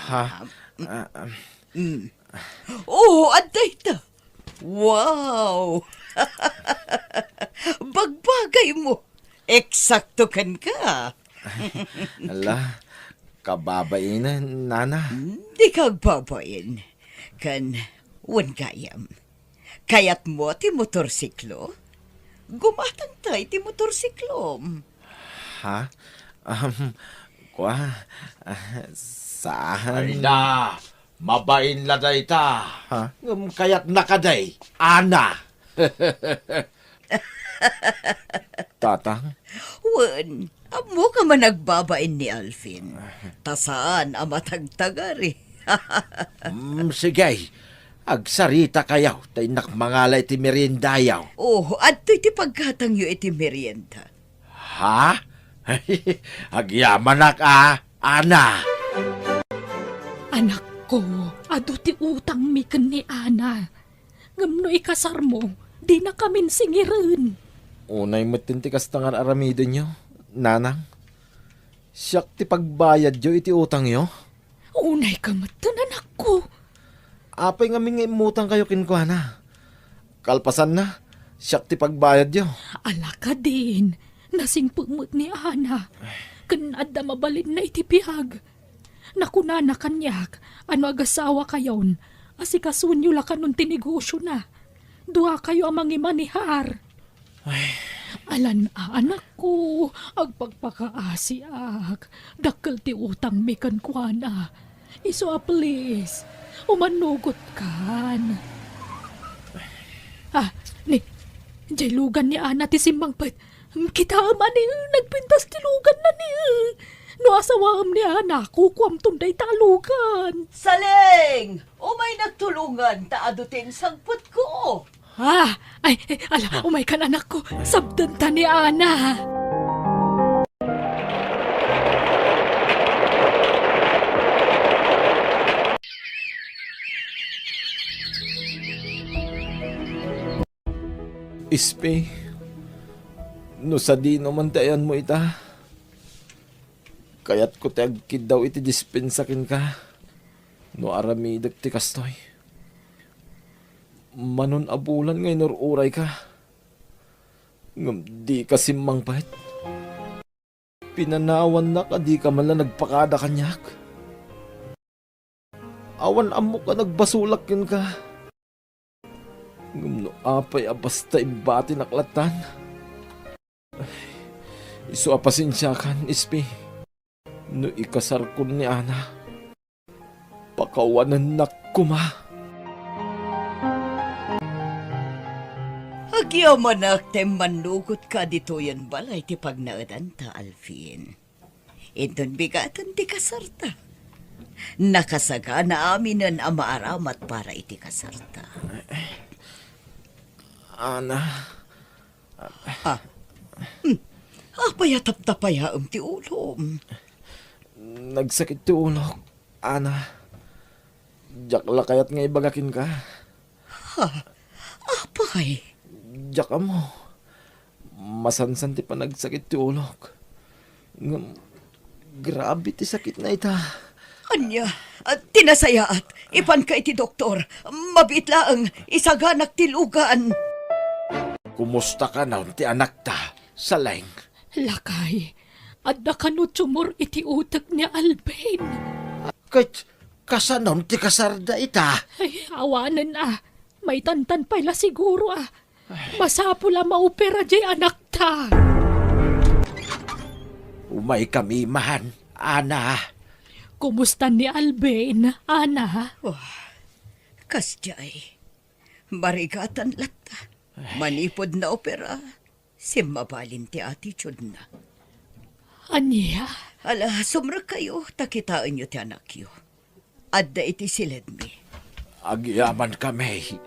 Ha? Ah, um, Mm. Oh, adda ita. Wow! Bagbagaymo. Eksakto kenka. Ala, kababain, nana. Dika agbabain. Ken, wen gayam. Kayatmo ti motorsiklo? Gumatangta iti motorsiklom. Ha? Um, kua, ah, saan? Ay na, mabain la dayta. Ha? Ngem kayatna kadi, Ana. Tatang? Wen, ammok a managbabain ni Alvin. Ta saan a matagtagari. Mm, sige. Agsaritakayo, ta innak mangala iti meriendayo. Oh, adtoy ti paggatangyo iti merienda. Ha? Agyamanak a, Ana. Anakko, adu ti utangmi ken ni Ana. Ngem no ikasarmo, dinakamin singiren. Unay metten ti kasta nga ar-aramidenyo, nanang. Siak ti pagbayadyo iti utangyo. Unayka metten, anakko. Apay ngamin nga immutangkayo kenkuana? Kalpasanna, siak ti pagbayadyo. Ala kadin, nasingpet met ni Ana. Ken adda mabalinna iti biag. Nakunana kaniak a no agasawakayon, asikasonyo la kanon ti negosiona. Duakayo a mangimanehar. Ay. Alan a, anakko, agpakpakaasiak. Dakkel ti utangmi kenkuana. Isu a please, umannugotkan. Ah, ni, jay lugan ni Ana ti simmangpet. Kitaem a ni, nagpintas ti luganna ni. No asawaem ni Ana, kukuamton dayta a lugan. Saleng! Umaynak tulongan ta adu ti insangpetko. Ah, ay, ay, ala, umaykan, anakko. Sabdenta ni Ana. Ispi, no sadino man ti ayanmo ita, kayatko ti agkiddaw iti dispensa kenka no aramidek ti kastoy. Manon a bulan nga inur-urayka, ngem dika simmangpet. Pinanawannak a dika man la nagpakada kaniak. Awan ammok a nagbasolak kenka. Ngem no apay a basta imbatinak lattan? Ay, isu a pasensiakan, Ispi. No ikasarkon ni Ana, pakawanennak koma. Agyamanak ta immannugotka ditoyen balay ti pagnaedanta, Alvin. Inton bigaten ti kasarta, nakasagana aminen a maaramat para iti kasarta. Ana. Ha? Hmm. Apay a taptapayaem ti ulom? Nagsakit ti ulok, Ana. Diak la kayat nga ibaga kenka. Ha? Apay? Diak ammo. Masansan ti panagsakit ti ulok. Ngem, grabe ti sakitna ita. Ania, ah, ti nasayaat, ipanka iti doktor. Mabiit laeng, isaganak ti lugan. Kumusta kanon ti anakta, Saleng? Lakay, adda kano tumor iti utek ni Alvin. Ket kasanon ti kasarda ita? Ay, awanen a. Maitantan pay la siguro a. Masapul a maopera jay anakta. Umaykami man, Ana. Kumusta ni Alvin, Ana? Oh, Kasdiay, marigatan latta. Manipud naopera, simmabalin ti attitude-na. Ania? Ala, sumrekkayo ta kitaenyo ti anakyo. Adda iti siledmi. Agyamankami.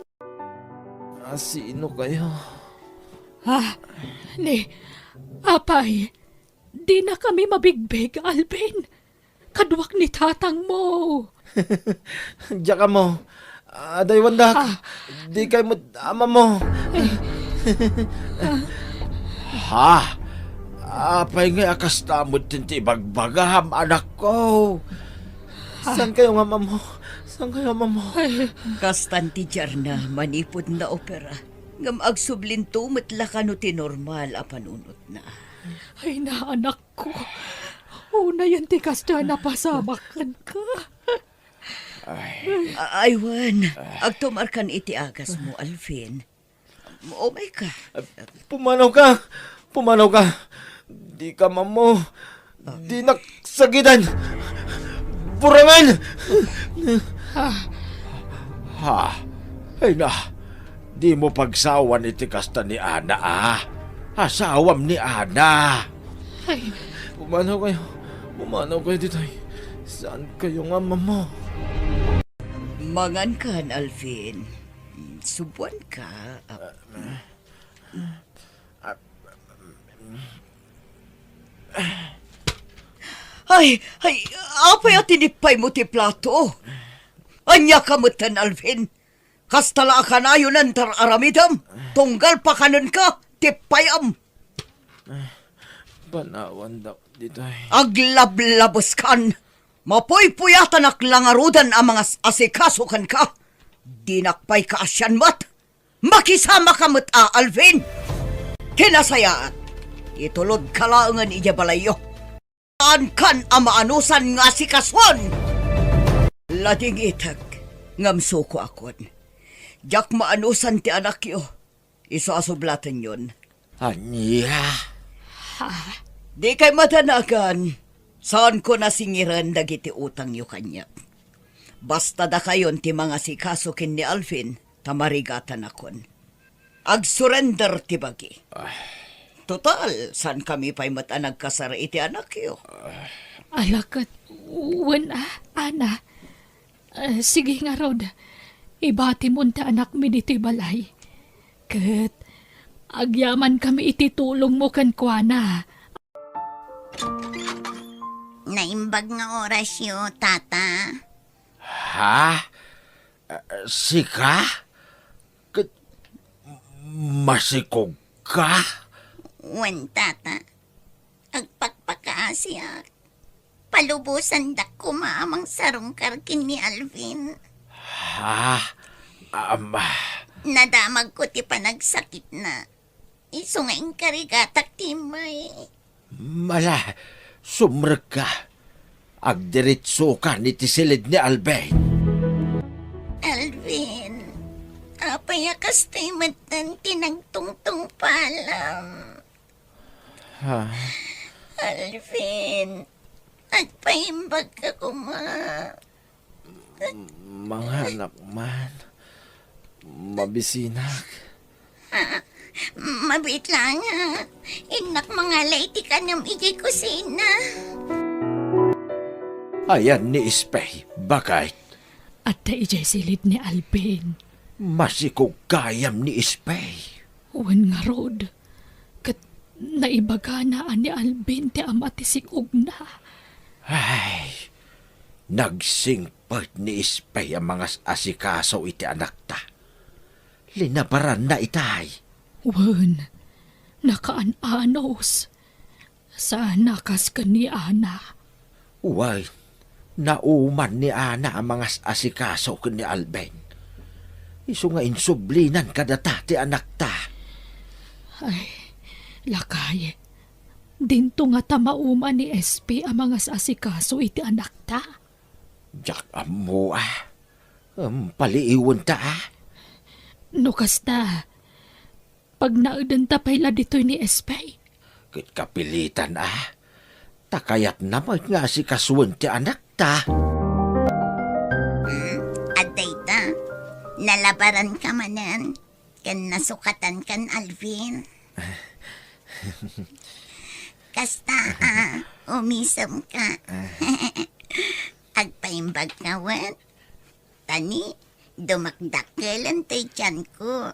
A, sino kayo? Ah, ni, apay, dinakami mabigbig, Alvin. Kaduak ni tatangmo. Diak ammo. Adaywandak. Ah. Dikay met ammo. Ha? Apay ngay a kasta met ti ibagbagam, anakko? Saan kayo nga ammo? Saan kayo ammo? Kastan ti diarna manipud naopera. Ngem agsublinto met la kano ti normal a panunotna. Ay, naanak ko. Unayen ti kasta a napasamak kenka. Ay. A-, ay, wen, agtumarkan iti agasmo, Alvin. Umayka. Pumanawka! Pumanawka! Dika ammo. Dinak sagiden! Burangen! Ha? Ay na, dimo pagsawan iti kasta ni Ana, a. Asawam ni Ana. Ay. Pumanaw kayo. Pumanaw kayo ditoy. Saan kayo nga ammo? Mangankan, Alvin. Subuanka. Ay, ay, apay a tinippaymo ti plato? Ania ka metten, Alvin? Kasta la a kanayon ti ar-aramidem, tunggal pakanenka, tippayam. Panawandak ditoy. Aglablabeskan! Mapuypuyatanak la ngaruden a mangas-asikaso kenka. Dinak pay kaasian met. Makisamaka met a, Alvin! Ti nasayaat, itulodka laengen idiay balayyo. Saankan a maanusan nga asikasuon! Ladingitek, ngem sukoakon. Diak maanusan ti anakyo. Isu a sublatenyon. Ania? Ha? Dikay madanagan. Saanko nasingiren dagiti utangyo kaniak. Basta dakayon ti mangasikaso ken ni Alvin, ta marigatanakon. Agsurrender ti bagi. Ah. Total, saankami pay met a nagkasar iti anakyo. Ala ket, wen a, Ana. Ah, sige ngarud, ibatimon ti anakmi ditoy balay. Ket agyamankami iti tulongmo kenkuana. Naimbag nga orasyo, Tata. Ha? Ah, sika? Ket masikogka? Wen, Tata. Agpakpakaasiak. Palubosandak koma a mangsarungkar ken ni Alvin. Ha? Ama. Nadamagko ti panagsakitna. Isu nga inkarigatak ti immay. Mala, sumrekka. Agdiretsokan iti siled ni Alvin. Alvin, apay a kastoy metten ti nagtungtungpalam? Ha? Alvin, agpaimbagka koma. Manganak man. Mabisinak. Ah, mabiit la nga. Innak mangala iti kanem idiay kusina. Ayan ni Espey, baket? Adda idiay silid ni Alvin. Masikog gayam ni Espey. Wen ngarud, ket naibagana a ni Alvin ti ama ti sikogna. Ay, nagsingpet ni Espey a mangas-asikaso iti anakta. Linabaranna itay. Wen, nakaan-anos. Saan a kas ken ni Ana. Wen, nauman ni Ana a mangas-asikaso ken ni Alvin. Isu nga insublinan kadata ti anakta. Ay, lakay, dinto ngata mauman ni Espey a mangas-asikaso iti anakta? Diak ammo a. Em, paliiwenta a. No kasta, pagnaedenta pay la ditoy ni Espey. Ket kapilitan a, ta kayatna met nga asikasuen ti anakta. Hmm, adda ita. Nalabaranka manen ken nasukatankan, Alvin. Kasta a umisemka. Agpaimbagka wen? Ta ni, dumakdakkelen toy tianko.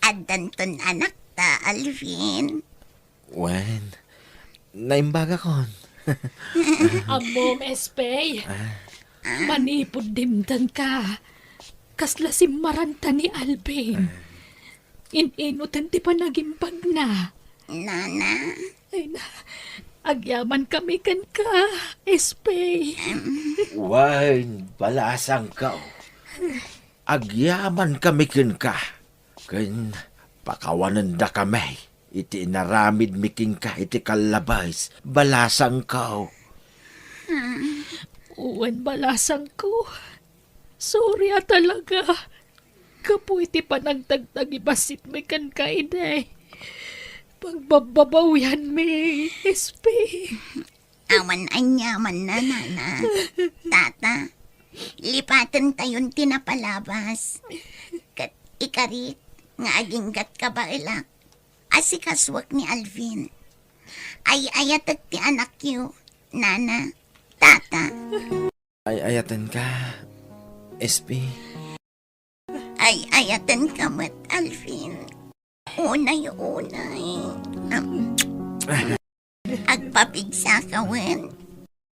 Addanton anakta, Alvin. Wen, naimbagakon. Ammom, Espey. Ah. Manipud dimtengka, kasla simmaranta ni Alvin. Ah. In-inuten ti panagimbagna. Nana. Ay na, agyamankami kenka, Espey. Em. Wen, balasangko. Agyamankami kenka, ken pakawanendakami iti inaramidmi kenka iti kallabes, balasangko. Wen, balasangko. Sorry a talaga. Gapu iti panagtagtagibasitmi kenka idi pagbabbabawianmi, Espey. Awan aniamanna, Nana. Tata, lipatentayon ti napalabas. Ket ikarit nga aginggat kabaelak, asikasuek ni Alvin. Ay-ayatek ti anakyo, Nana, Tata. Ay-ayatenka, Espey. Ay-ayatenka met, Alvin. Unay-unay. Am, agpapigsaka wen.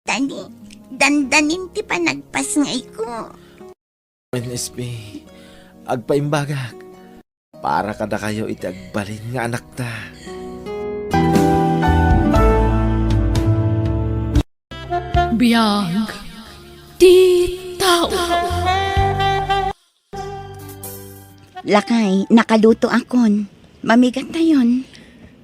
Ta ni, dandanin ti panagpasngayko. Wen, Espey, agpaimbagak. Para kadakayo iti agbalin nga anakta. Biag ti tao. Lakay, nakalutoakon. Mamigattayon.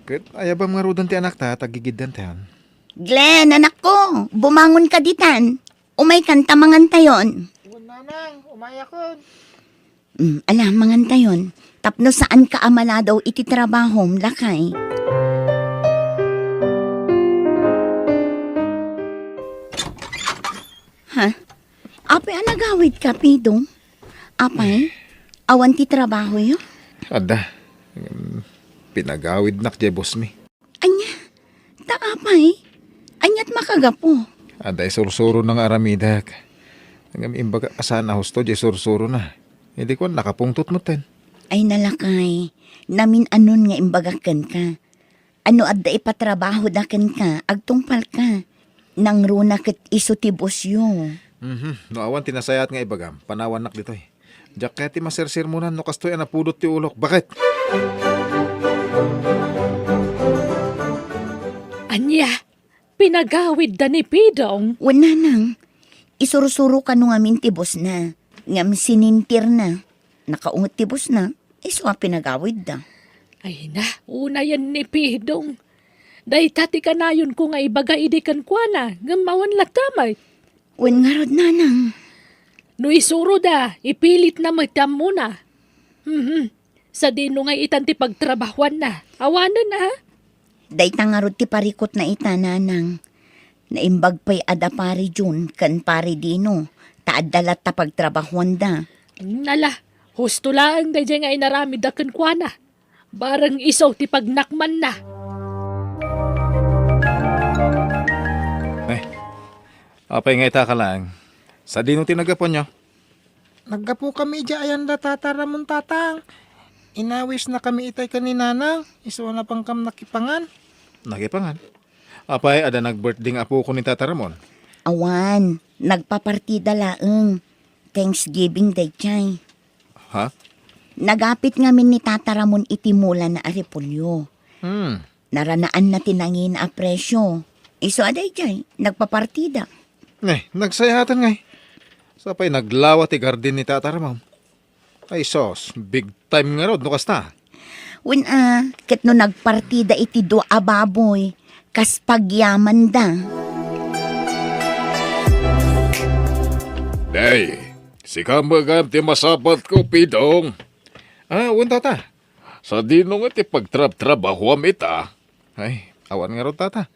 Ket ayabam ngaruden ti anakta, ta gigiddantayon. Glenn, anakko, bumangonka ditan. Umaykan ta mangantayon. Wen, Nanang, umayakon. Mm, ala, mangantayon. Tapno saanka a maladaw iti trabahom, lakay. Ha? Apay a nagawidka, Pidong? Apay, awan ti trabahoyo? Adda. Ngem pinagawidnak diay bossmi. Ania? Ta apay? Aniat makagapu? Adda isursurona nga aramidek. Ngem imbagak a saan a husto diay sursurona. Idi kuan, nakapungtot metten. Ay, nalakay, namin-anon nga imbagak kenka. No adda ipatrabahoda kenka, agtungpalka. Nangruna ket isu ti bossyo. Mhm. No awan ti nasayaat nga ibagam, panawannak ditoy. Diak kayat ti masersermonan no kastoy a napudot ti ulok. Baket! Ania? Pinagawidda ni Pidong? Wen, Nanang. Isursuro kano ngamin ti bossna. Ngem sinintirna. Nakaunget ti bossna. Isu a pinagawidda. Ay na, unayen ni Pidong. Dayta ti kanayonko nga ibaga idi kenkuana, ngem awan latta met. Wen ngarud, Nanang. No isuroda, ipilitna met ti ammona. Mhm. Sadino ngay itan ti pagtrabahuanna? Awanen, a? Dayta ngarud ti parikutna ita, Nanang. Naimbag pay a da Pari Jun ken Pari Dino, ta adda latta pagtrabahuanda. Nala, husto laeng daydiay nga inaramidda kenkuana. Bareng isu ti pagnakmanna. Eh, apay nga ita ka laeng? Sadino ti naggapuanyo? Naggapukami idiay ayanda Tata Ramon, Tatang. Inawisnakami itay ken ni Nanang, isu a napankam nakipangan. Nakipangan? Apay, adda nag-birthday nga apoko ni Tata Ramon? Awan, nagpapartida laeng. Thanksgiving daydiay. Ha? Nagapit ngamin ni Tata Ramon iti mulana a repolyo. Hmm. Naranaanna ti nangina a presyo. Isu a daydiay, nagpapartida. Eh, nagsayaatan ngay. Sapay naglawa ti garden ni Tata Ramon. Ay sus, big time ngarud no kasta. Wen a, ket no nagpartida iti dua a baboy, kas pagyamanda. Day, sika met gayam ti masapatko, Pidong. Ah, wen, Tata. Sadino nga ti pagtrabtrabahuam ita? Ay, awan ngarud, Tata.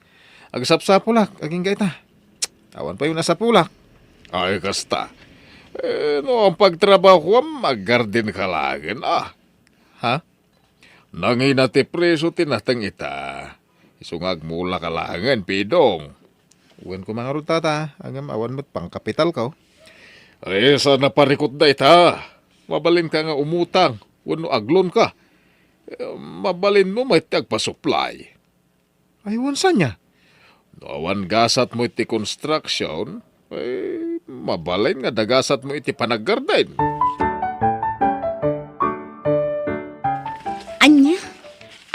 Agsapsapulak, agingga ita. Awan pay nasapulak. Ay, kasta. Eh, no ang pagtrabahoam, aggarden ka laengen, a. Ha? Nangina ti presyo ti nateng ita. Isu nga agmula ka laengen, Pidong. Wen koma ngarud, tata, ngem awan met pangkapitalko. Ay, saan a parikut dayta? Mabalinka nga umutang wenno aglon ka. Eh, mabalinmo met ti agpasuplay. Ay, wen saan aya? No awan gasatmo iti construction, eh, mabalin nga dagasatmo iti panaggarden. Ania?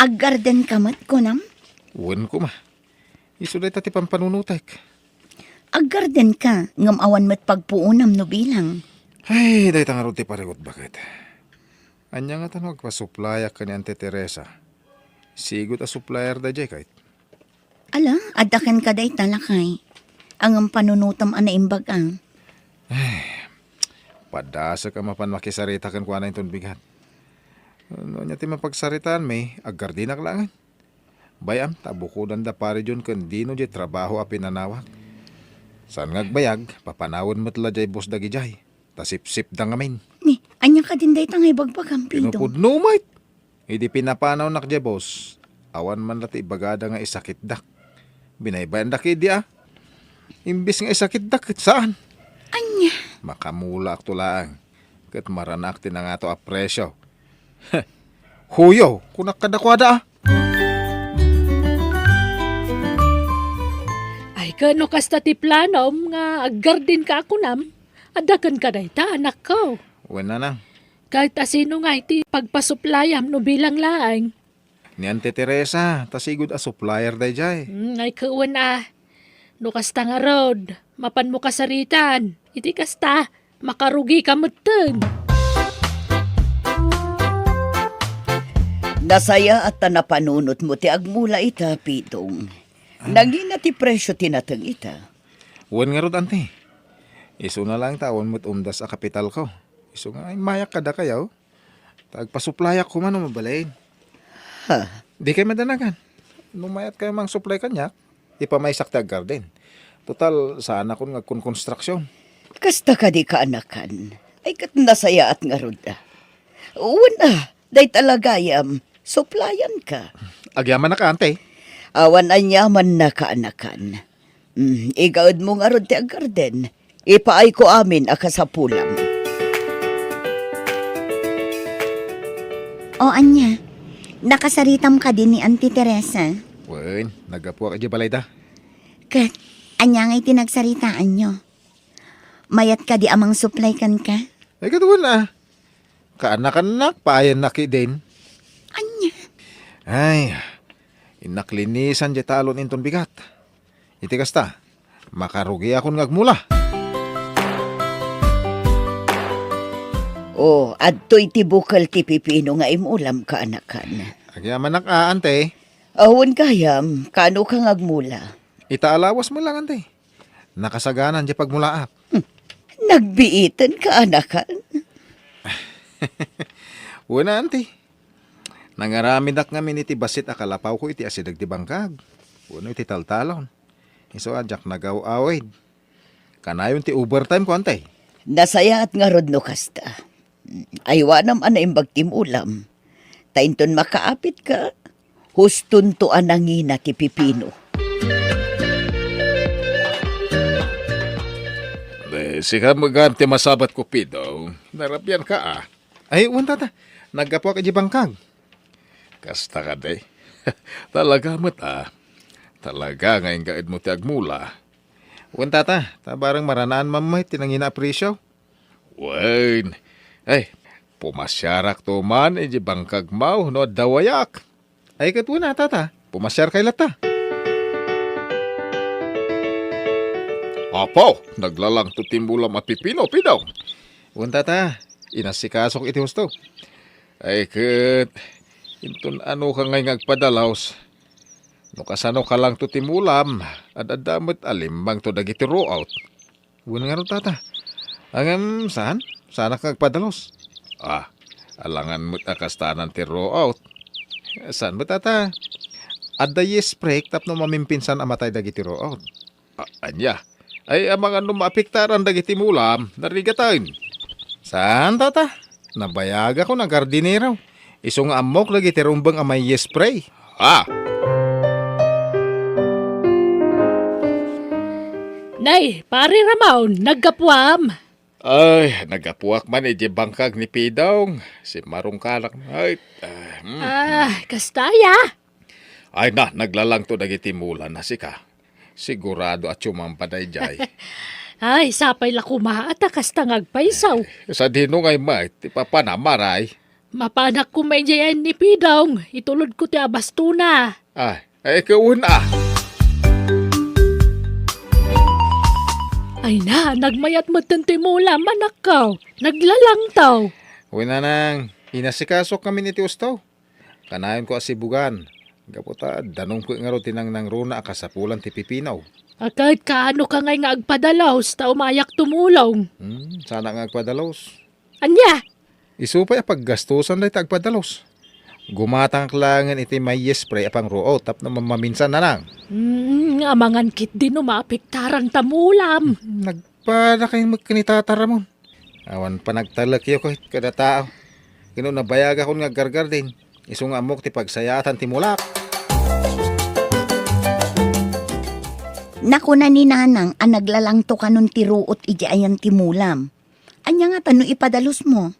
Aggarden ka met, kunam? Wen koma. Isu dayta ti pampanunotek. Aggarden ka, ngem awan met pagpuonam no bilang. Ay, dayta ngarud ti parikut baket. Ania ngata no agpasuplayak ken ni Auntie Teresa? Sigud a supplier daydiay, kayat. Ala, adda kenka dayta, lakay. Ngem panunotem a naimbag a. Ay, padasek a mapan makisarita kenkuana inton bigat. No ania ti mapagsaritaanmi, aggardenak laengen. Bay-am ta bukodanda pari John ken Dino diay trabaho a pinanawak. Saan nga agbayag, papanawen met la diay boss dagidiay. Ta sipsipda ngamin. Ni, ania kadin dayta nga ibagbagam, Pidong? Pinupudno met. Idi pinapanawnak diay boss, awan man la ti ibagada nga isakitdak. Binaybayandak idi a. Imbes nga isakitdak, ket saan. Ania? Makamulaakto laeng, ket maranaak ti nangato a presyo. Huyo, kunak kadakuada a. Ay, ket no kasta ti planom nga aggarden ka a kunam, adda kenka dayta, anakko. Wen, nanang. Ket asino nga iti pagpasuplayam no bilang laeng? Ni Auntie Teresa, ta sigud a supplier daydiay. Hmm, ay, ket wen a. No kasta ngarud, mapanmo kasaritaan. Iti kasta, makarugika metten. Nasayaat ta napanunotmo ti agmula ita, Pidong. Ah. Nangina ti presyo ti nateng ita. Wen ngarud, Auntie. Isuna laeng ta awan met umdas a kapitalko. Isu nga immayak kadakayo. Ta agpasuplayak koma no mabalin. Ha? Dikay madanagan. No mayatkayo mangsuplay kaniak, ipamaysak ti aggarden. Total, saanakon nga agkonkonstruksion. Kasta kadi, kaanakan. Ay, ket nasayaat ngarud a. Wen a, dayta la gayam, suplayanka. Agyamanak, Auntie. Awan aniamanna, kaanakan. Mm, igaedmo ngarud ti aggarden. Ipaayko amin a kasapulam. O ania, nakasaritam kadi ni Auntie Teresa? Wen, naggapuak idiay balayda. Ket, ania ngay ti nagsaritaanyo? Mayat kadi a mangsuplay kenka? Ay, ket wen a. Kaanakannak, paayannak idin. Ania? Ay, innak linisan diay talon inton bigat. Iti kasta, makarugiakon nga agmula. O, adtoy ti bukel ti pipino nga imulam, kaanakan. Agyamanak a, Auntie. Awan gayam, kaano ka nga agmula? Ita a lawas met laeng, Auntie. Nakasaganan diay pagmulaak. Hmm. Nagbiiten, kaanakan. Wen a, Auntie. Nangaramidak ngamin iti bassit a kalapawko iti asideg ti bangkag wenno iti taltalon. Isu a diak nagaw-awid. Kanayon ti overtime ko, Auntie. Nasayaat ngarud no kasta. Aywanam a naimbag ti imulam. Ta inton makaapitka, hustonto a nangina ti pipino. Eh, sika met gayam ti masabatko, Pidong. Narabianka a. Ay, wen, tata. Naggapuak idiay bangkag. Kasta kadi. Talaga met a. Talaga nga ingaedmo ti agmula. Wen, tata, ta bareng maranaan man met ti nangina a presyo. Wen. Ay, pumasiarakto man idiay bangkagmo no adda wayak. Ay, ket wen a, tata. Pumasiarkay latta. Apo, naglalangto ti imulam a pipino, Pidong. Wen, tata. Inasikasok iti husto. Ay, ket inton anoka ngay nga agpadalus, no kasano kalangto ti imulam, ad-adda met a limmangto dagiti root. Wen ngarud, tata. Ngem saan? Saanak nga agpadalus. Ah, alangan met a kastanan ti root. Saan met, tata? Adda yeast break tapno mamimpinsan a matay dagiti root. A-, ania? Ay, amangan no maapektaran dagiti mulam, narigaten. Saan, tata? Nabayagakon a gardinero. Isu nga ammok dagiti rumbeng a may spray. Ah! Nay, Pare Ramon, naggapuam. Ay, naggapuak man iti bangkag ni Pidong. Simmarungkanak. Ay, ah, mm. Ah, kasta aya? Ay na, naglalangto dagiti mulam a sika. Sigurado a sumamba daydiay. Ay, sapay la koma ta kasta nga agpayso. Sadino ngay met ti papanam, Maray? Mapanak koma idiay ni Pidong, itulodko ti abastona. Ah, ay, kauna. Ay na, nagmayat metten ti mulam, anakko. Naglalangto. Wen, nanang, inasikasokamin iti usto. Kanayonko a sibugan. Gapu ta danumko ngarud ti nangnangruna a kasapulan ti pipino. Ket kaano ka ngay nga agpadalus ta umayak tumulong? Hmm, saanak nga agpadalus. Ania? Isu pay a paggastusan dayta agpadalus. Gumatangak laengen iti may spray a pangruot tapno mamaminsan, nanang. Hmm, amangan ketdi no maapektaran ta mulam. Hmm, nagpada kay met ken ni Tata Ramon. Awan panagtalekyo ket kada tao. Ket no nabayagakon nga aggargarden, isu nga ammok ti pagsayaatan ti mulak. Nakuna ni Nanang a naglalangto kanon ti ruot idi ayan ti mulam. Ania ngata no ipadalusmo?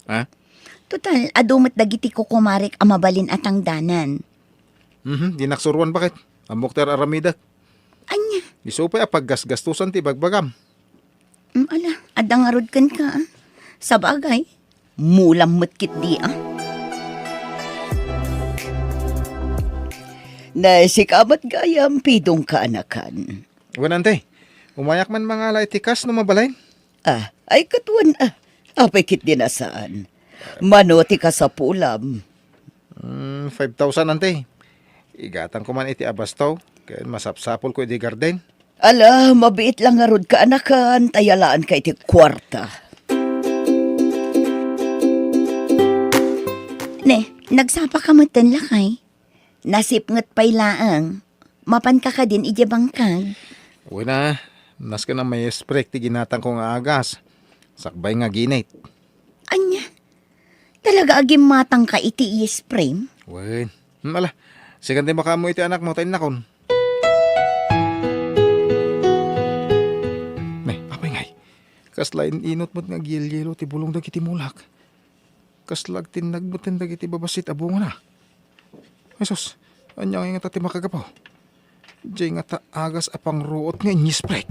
Ha? Total, adu met dagiti kukumarek a mabalin a tangdanan. Mhm, dinak suroan, baket. Ammok ti ar-aramidek. Ania? Isu pay a paggasgastusan ti ibagbagam. Mm, ala, adda ngarud kenka, ah. Sabagay, mulam met ketdi, ah. Nay, sika met gayam, Pidong, kaanakan. Wen, ante, umayak man mangala iti kas no mabalin. Ah, ay, ket wen, ah. Apay ketdi a saan? Mano ti kasapulam? Mm, five thousand, ante. Igatangko man iti abasto, ken masapsapulko idi garden. Ala, mabiit la ngarud, kaanakan, ta yalaanka iti kuarta. Ne, nagsapaka metten, lakay? Nasipnget pay laeng. Mapanka kadin idiay bangkag? Wen a, nasken a may spray ti ginatangko nga agas. Sakbay nga ginit. Ania? Talaga a gimmatangka iti spray? Wen. Hmm, ala. Sikan ti makaammo iti anakmo ta innakon. Ne, apay ngay. Kasla in-inut met nga agyelyelo ti bulong dagiti mulak. Kasla agtinnag metten dagiti babassit a bungana. Ay sus, ania ngay ngata ti makagapu? Diay ngata agas a pangruot nga inyisprek.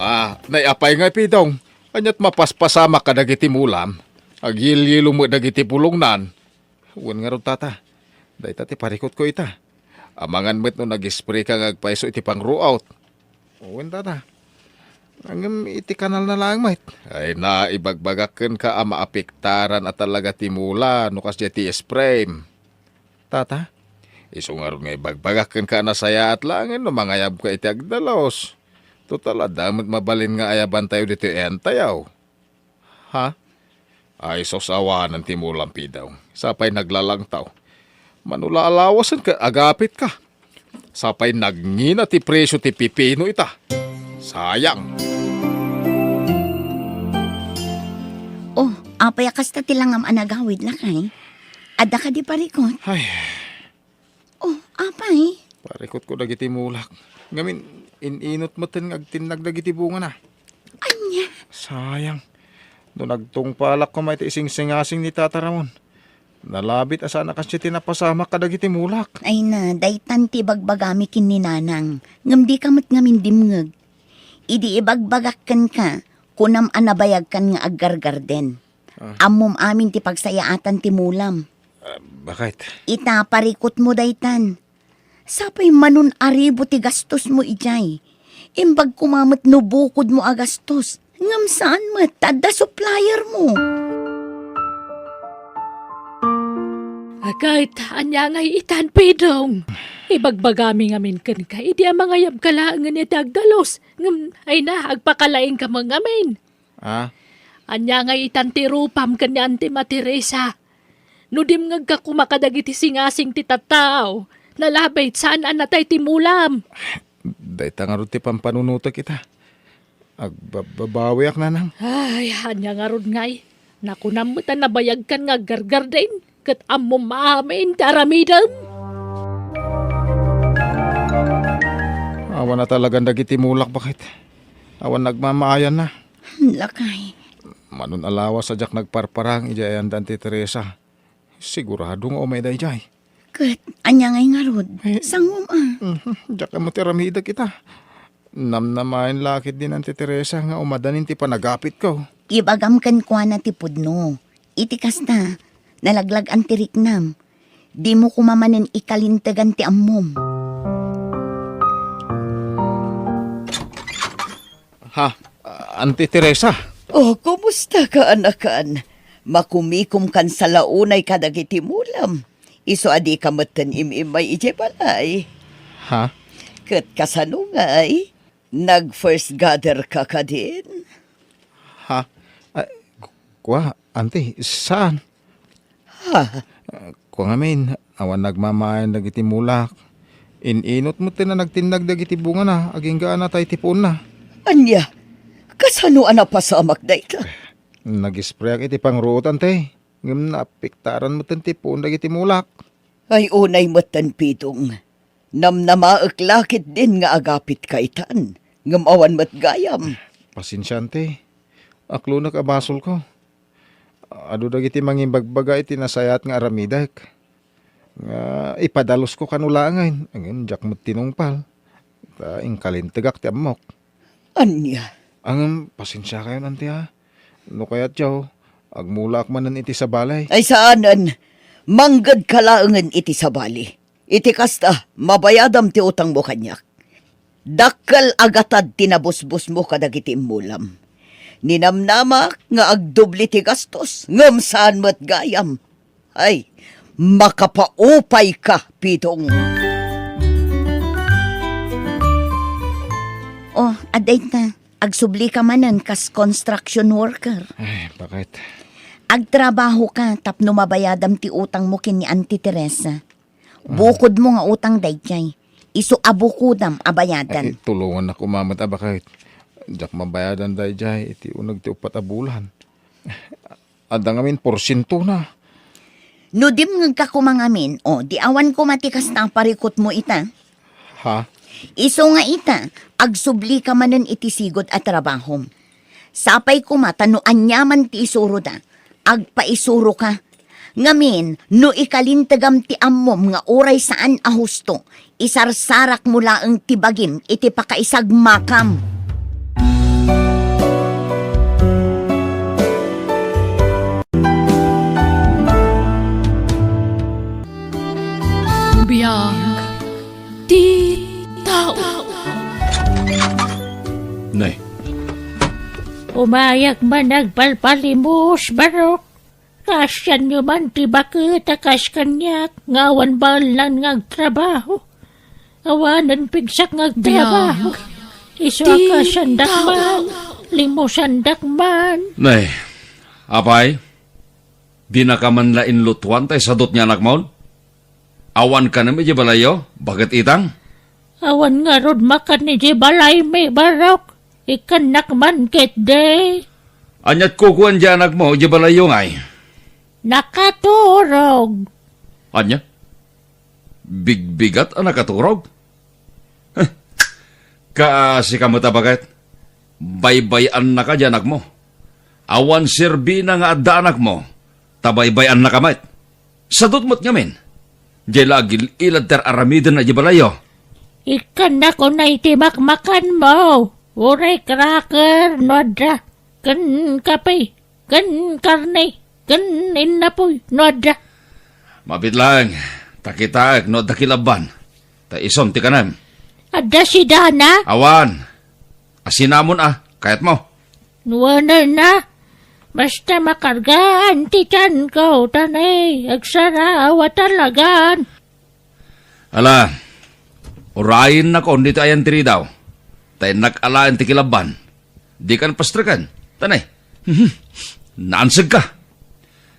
Ah, nay, apay ngay, Pidong? Ania't mapaspasamak kadagiti mulam? Agyelyelo met dagiti bulongnan. Wen ngarud, tata. Dayta ti parikutko ita. Amangan met no nag-spray ka nga agpayso iti pangruot. Wen, tata. Ngem iti kanalna laeng met. Ay na, ibagbagak kenka a maapektaran a talaga ti mula no kasdiay ti spray. Tata, isu ngarud nga ibagbagak kenka a nasayaat laengen no mangayabka iti agdalus. Total, adda met mabalin nga ayabantayo ditoy entayo. Ha? Ay, sus, awanen ti mulam, Pidong. Sapay naglalangtaw. Mano la a lawasen ket agapitka. Sapay nagngina ti presio ti pipino ita. Sayang. Oh, apay a kasta ti langam a nagawid, lakay? Adda kadi parikut? Ay, Oh, apay? Parikutko dagiti mulak. Ngamin, in-inut metten nga agtinnag dagiti bungana. Ania? Sayang. No nagtungpalak koma iti isingsingasing ni Tata Ramon. Nalabit a saan a kasdiay ti napasamak kadagiti mulak. Ay na, daytan ti ibagbagami ken ni Nanang. Ngem dika met ngamin dimngeg. Idi ibagbagak kenka, kunam a nabayagkan nga aggargarden. Ah. Ammom amin ti pagsayaatan ti mulam. Ah, baket? Ita, parikutmo daytan. Sapay manon aribu ti gastosmo idiay. Imbag koma met no bukodmo a gastos. Ngem saan met, ta adda suppliermo. Aket, ania ngay itan, Pidong? Ibagbagami ngamin kenka, idi a mangayabka laengen iti agdalus. Ngem, ay na, agpakalaingka met ngamin. Ah? Ania ngay itan ti rupam ken ni Anti Materesa? No dimngegka koma kadagiti singasing ti tattao, nalabit saan a natay ti mulam. Dayta ngarud ti pampanunotek ita. Agbababawiak, nanang. Ay, ania ngarud ngay? Nakunam met a nabayagkan nga aggargardin, ket ammom amin ti aramidem. Awan a talagan dagiti mulak, baket. Awan nagmamaayanna. Lakay. Manon a lawas a diak nagparparang idiay ayandan ti Teresa. Sigurado nga umay daydiay. Ket ania ngay ngarud? Eh, sangom a. Mhm, diak ammo ti aramidek ita. Namnamaen la ketdin Auntie Teresa nga umadanin ti panagapitko. Ibagam kenkuana ti pudno. Iti kasta, nalaglag-an ti riknam. Dimo koma manen ikalintegan ti ammom. Ha, Auntie Teresa? Oh, kumusta ka, anakan? Makumikom kan salaunay kadagiti mulam. Isu a dika metten im-immay idiay balay. Ha? Ket kasano ngay? Nag-first gather ka kadin? Ha? Ah, ku-, kua, Auntie, saan? Ha? Ah, kua ngamin, awan nagmamaayan dagiti mulak. In-inot metten a nagtinnag dagiti bungana, agingga a natay ti puonna. Ania? Kasano a napasamak dayta? Nag-sprayak iti pangruotan, te. Ngem naapektaran metten ti puon dagiti mulak. Ay, unay metten, Pidong. Namnamaek la ketdin nga agapitka itan, ngem awan met gayam. Pasensian, te. Aklonek a basolko. Adu dagiti mangimbagbaga iti nasayaat nga aramidek. Nga ipadalusko kano laengen, ngem diak met tinungpal. Ta inkalintegak ti ammok. Ania? Ngem, pasensiakayon, Auntie, a. No kayatyo, agmulaak manen iti sabali. Ay, saanen. Manggedka laengen iti sabali. Iti kasta, mabayadam ti utangmo kaniak. Dakkel a gatad ti nabusbusmo kadagiti immulam. Ninamnamak nga agdubli ti gastos, ngem saan met gayam. Ay, makapaupay ka, Pidong. Oh, adda ita, agsubli ka manen kas construction worker. Ay, bakit? Agtrabaho ka tapno mabayadam ti utangmo ken ni Auntie Teresa. Ah. Bukodmo nga utang daydiay. Isu a bukodam a bayadan. Ay, tulongannak koma met a bakit. Diak mabayadan daydiay iti uneg ti uppat a bulan. Adda ngamin porsientona. No dimngegka koma ngamin, o, di awan koma ti kasta a parikutmo ita. Ha? Isu nga ita, agsubli ka manen iti sigud a trabahom. Sapay koma ta no aniaman ti isuroda, agpaisuroka. Ngamin, no ikalintegam ti ammom nga uray saan a husto, isarsarakmo laeng ti bagim iti pakaisagmakam. Biag ti tao. Nay. Umayak man agpalpalimos, Barok. Kaasianyo man ti baket a kas kaniak nga awan baelnan nga agtrabaho. Awanen pigsak nga agtrabaho. Biag. Isu a ti kaasiandak tao. Man, limusandak man. Nay, apay, dinaka man la inlutuan tay sadut nga anakmon? Awan kanem idiay balayyo, baket itang? Awan ngarud makan idiay balaymi, Barok. Ikkannak man ketdi. Ania't kukuan diay anakmo idiay balayyo ngay? Nakaturog. Ania? Bigbigat a nakaturog? Heh, kaasika met a baket. Baybay-annaka diay anakmo. Awan serbina nga adda anakmo, ta baybay-annaka met. Sadut met ngamin. Diay la agil-ilad ti ar-aramidenna idiay balayyo. Ikkannak unay ti makmakanmo. Uray cracker no adda. Ken kape. Ken karne. Ken innapoy no adda. Mabiit laeng, ta kitaek no adda kilabban. Ta isun ti kanem. Adda sidana? Awan. Asinamon a, kayatmo? Nuanenna, basta makargaan ti tianko, ta nay, agsaraaw a talagan. Ala, urayennakon ditoy ayan ti ridaw, ta innak alaen ti kilabban. Dikan pastreken, ta nay, naansegka.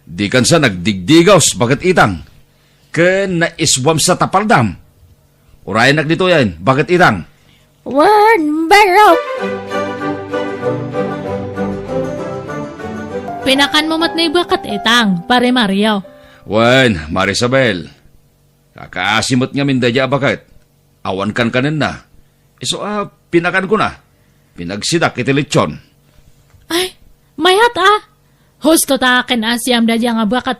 Dikan sa nagdigdigaws, baket itang, ken naiswam sa tapaldam. Urayennak ditoyen, baket itang. Wen, barok. Pinakanmo met ni baket itang, Pare Mario. Wen, Mare Isabel. Kakaasi met ngamin daydiay a baket. Awan kankanenna. Isu a pinakankona. Pinagsidak iti litson. Ay, mayat a. Husto ta ken-asiam daydiay nga baket.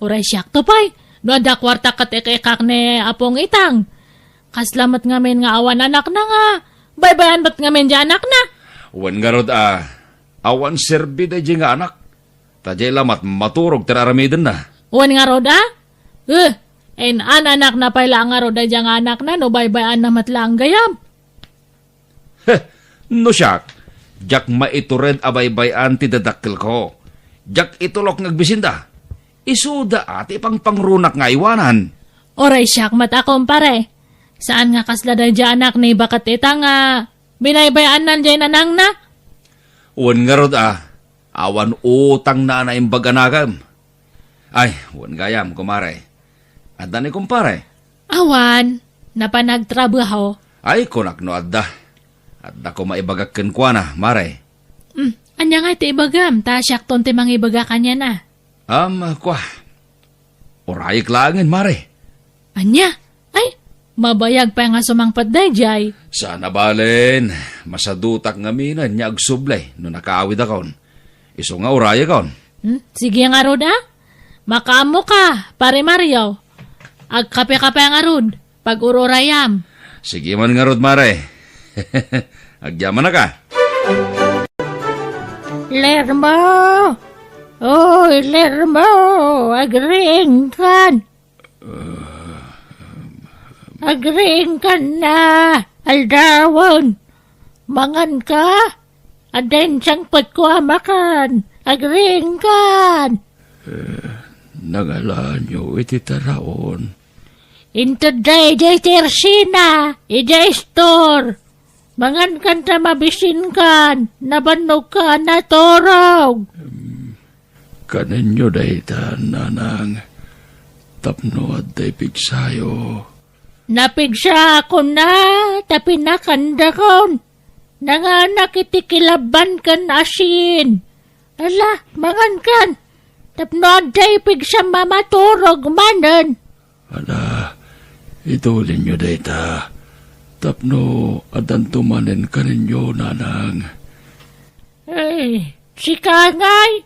Uray siakto pay, no adda kuarta ket ik-ikkak ni Apong Itang. Kasla met ngamin nga awan anakna nga, baybay-an met ngamin diay anakna. Wen ngarud a, awan serbi daydiay nga anak. Ta diay lamat maturog ti ar-aramidenna. Wen ngarud a? Eh, in-anakna pay la ngarud daydiay nga anakna no baybay-anna met laeng gayam. Heh, no siak, diak maitured a baybay-an ti dadakkelko. Diak itulok nga agbisinda. Isuda a ti pangpangrunak nga aywanan. Uray siak met a, kumpare. Saan nga kasla daydiay anak ni baket ita nga binaybay-annan diay nanangna? Wen ngarud a, awan utangna a naimbag a nakem. Ay, wen gayam, kumare. Adda ni kumpare? Awan, napan nagtrabaho. Ay, kunak no adda. Adda koma ibagak kenkuana, mare. Hmm, ania ngay ti ibagam, ta siakton ti mangibaga kaniana? Am, kua. Urayek laengen, mare. Ania? Ay, mabayag pay nga sumangpet daydiay. Saan a balen, masadutak ngaminen nga agsubli no nakaawidakon. Isu nga urayekon. Hmm? Sige ngarud a. Makaammoka, Pare Mario. Agkapeka pay ngarud, pag-ur-urayam. Sige man ngarud, mare. Agyamanak a. Lermo! Oy, Lermo! Agriingkan! Agriingkan na, aldawen. Manganka? Adda insangpetko a makan. Agriingkan. Eh, nangalaanyo iti taraon? Intedda idiay ti ersina, idiay istor. Mangankan ta mabisinkan, nabannogka a naturog. Em, kanenyo dayta, nanang, tapno adda ipigsayo. Napigsaakon a, ta pinakandakon. Nanganak iti kilabban ken asin. Ala, mangankan, tapno adda ipigsam a maturog manen. Ala, itulinyo dayta, tapno addanto manen kanenyo, nanang. Ay, sika ngay?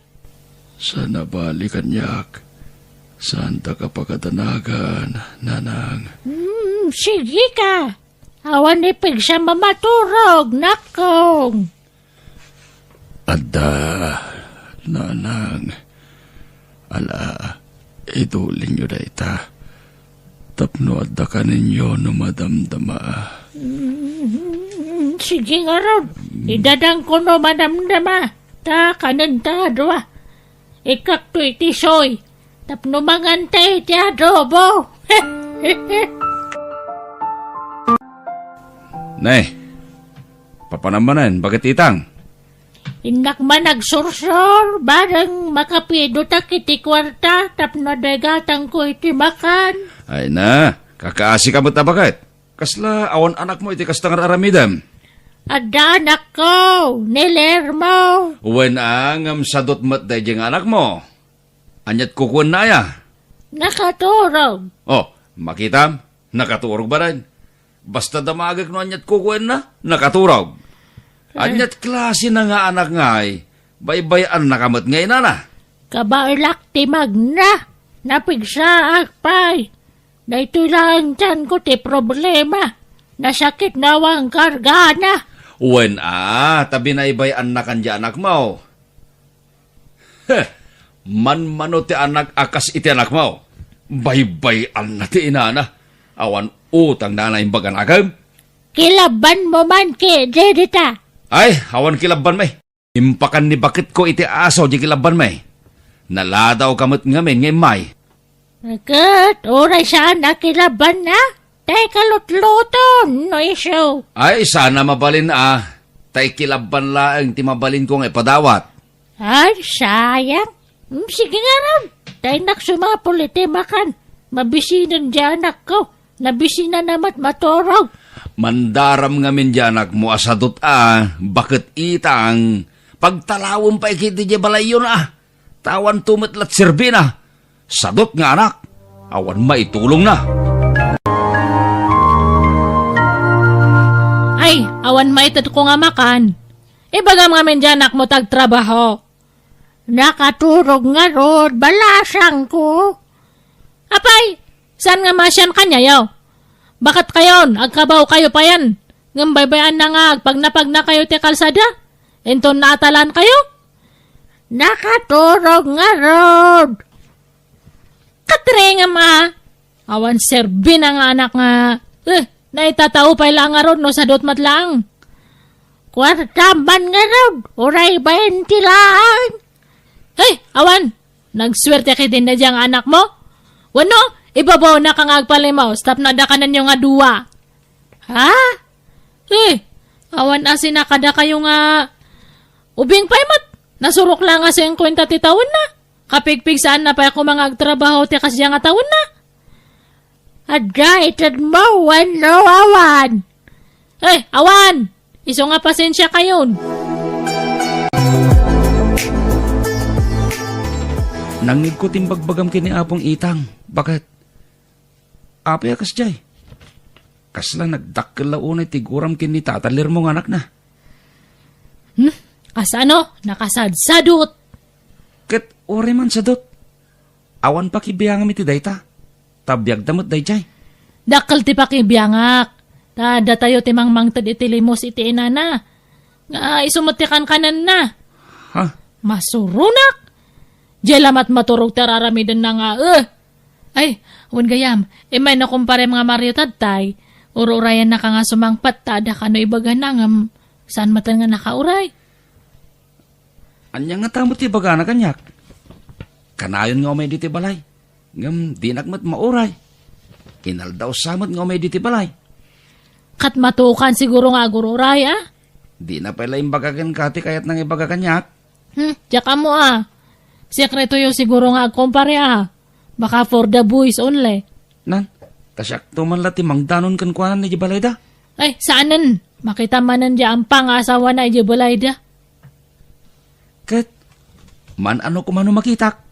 Saan a bali kaniak. Saanta ka pakadanagan, nanang. Hmm, sige ka. Awan ipigsam a maturog, nakong. Adda, nanang. Ala, itulinyo dayta. Tapno adda kanenyo no madamdama. Mm, sige ngarud. Idadangko no madamdama. Ta kanen ta a dua. Ikkakto iti soy. Tapno manganta iti adobo. Ne, papanam manen, baket itang? Innak man agsursor, bareng makapidotak iti kuarta tapno adda igatangko iti makan. Ay na, kakaasi ka met a baket. Kasla awan anakmo iti kasta nga ar-aramidem? Adda anakko, ni Lermo. Wen a, ngem sadut met daydiay nga anakmo. Aniat kukuenna aya? Nakaturog. Oh, makitam? Nakaturog banen. Basta damagek no aniat kukuenna, nakaturog. Eh. Aniat klase na nga anak ngay, baybay-annaka met nga inana. Kabaelak ti magna, napigsaak pay. Daytoy laeng tianko ti problema. Nasakit no awan kargana. Wen a, ta binaybay-annakan diay anakmo. Heh, manmano ti anak a kas iti anakmo. Baybay-anna ti inana. Awan utangna a naimbag a nakem. Kilabbanmo man ketdi dita. Ay, awan kilabbanmi. Impakan ni baketko iti aso diay kilabbanmi. Naladawka met ngamin nga immay. Ket uray saan a kilabbanna, tay kalutluton no isu. Ay, saan a mabalin a, tay kilabban laeng ti mabalinko nga ipadawat. Ay, sayang. Mm, sige ngarud, tay innak sumapul iti makan. Mabisinen diay anakko. Nabisinanna met maturog. Mandaram ngamin diay anakmo a sadut a, baket itang, pagtalawem pay ketdi diay balayyon a. Ta awanto met la ti serbina. Sadut nga anak, awan maitulongna. Ay, awan maitedko nga makan. Ibagam ngamin diay anakmo ta agtrabaho. Nakaturog ngarud, balasangko. Apay, saan nga masian kaniayo? Baket kayon, agkabaw kayo payen. Ngem baybay-anna nga agpagnapagna kayo ti kalsada. Inton naatalan kayo? Nakaturog ngarud. Katrengam a. Awan serbina nga anak nga, eh, naitatao pay la ngarud no sadut met laeng. Kuarta man ngarud, uray baynte laeng. Hey, awan! Nagsuerte ketdin daydiay nga anakmo? Wenno, ibabawnak nga agpalimos tapno adda kanenyo nga dua. Ha? Eh, awan a sinakada kayo nga ubing pay met. Nasurok la nga singkuenta ti tawenna. Kapigpigsaanna pay koma nga agtrabaho ti kasdiay nga tawenna. Adda itedmo wenno awan? Eh, awan! Isu nga pasensia kayon. Nangngegko ti imbagbagam ken ni Apong Itang. Baket? Apay a kasdiay? Kasla nagdakkel la unay ti guram ken ni Tata Lermo nga anakna. Hmm? Kasano? Nakasadsadot. Ket uray man sadut. Awan pakibiangam iti dayta. Ta biagda met daydiay. Dakkel ti pakibiangak. Ta datayo ti mangmangted iti limos iti inana. Nga isu met ti kankanenna. Ha? Masuronak! Diay lamat maturog ti ar-aramidenna nga, eh! Ay, wen gayam, immay no kumparem nga Mario tadtay, ur-urayannaka nga sumangpet ta adda kano ibagana ngem saan metten nga nakauray. Ania ngata met ti ibagana kaniak? Kanayon nga umay ditoy balay, ngem dinak met mauray. Kinaldawsa met nga umay ditoy balay. Ket matukan siguro nga agur-uray, a? Dina pay la imbaga kenka ti kayatna nga ibaga kaniak. Hmm, diak ammo a. Sekretoyo siguro nga agkumpare a. Baka for the boys only. Nan, ta siakto man la ti mangdanon kenkuana idiay balayda. Ay, saanen. Makita manen diay ampa nga asawana idiay balayda. Ket, man-ano koma no makitak?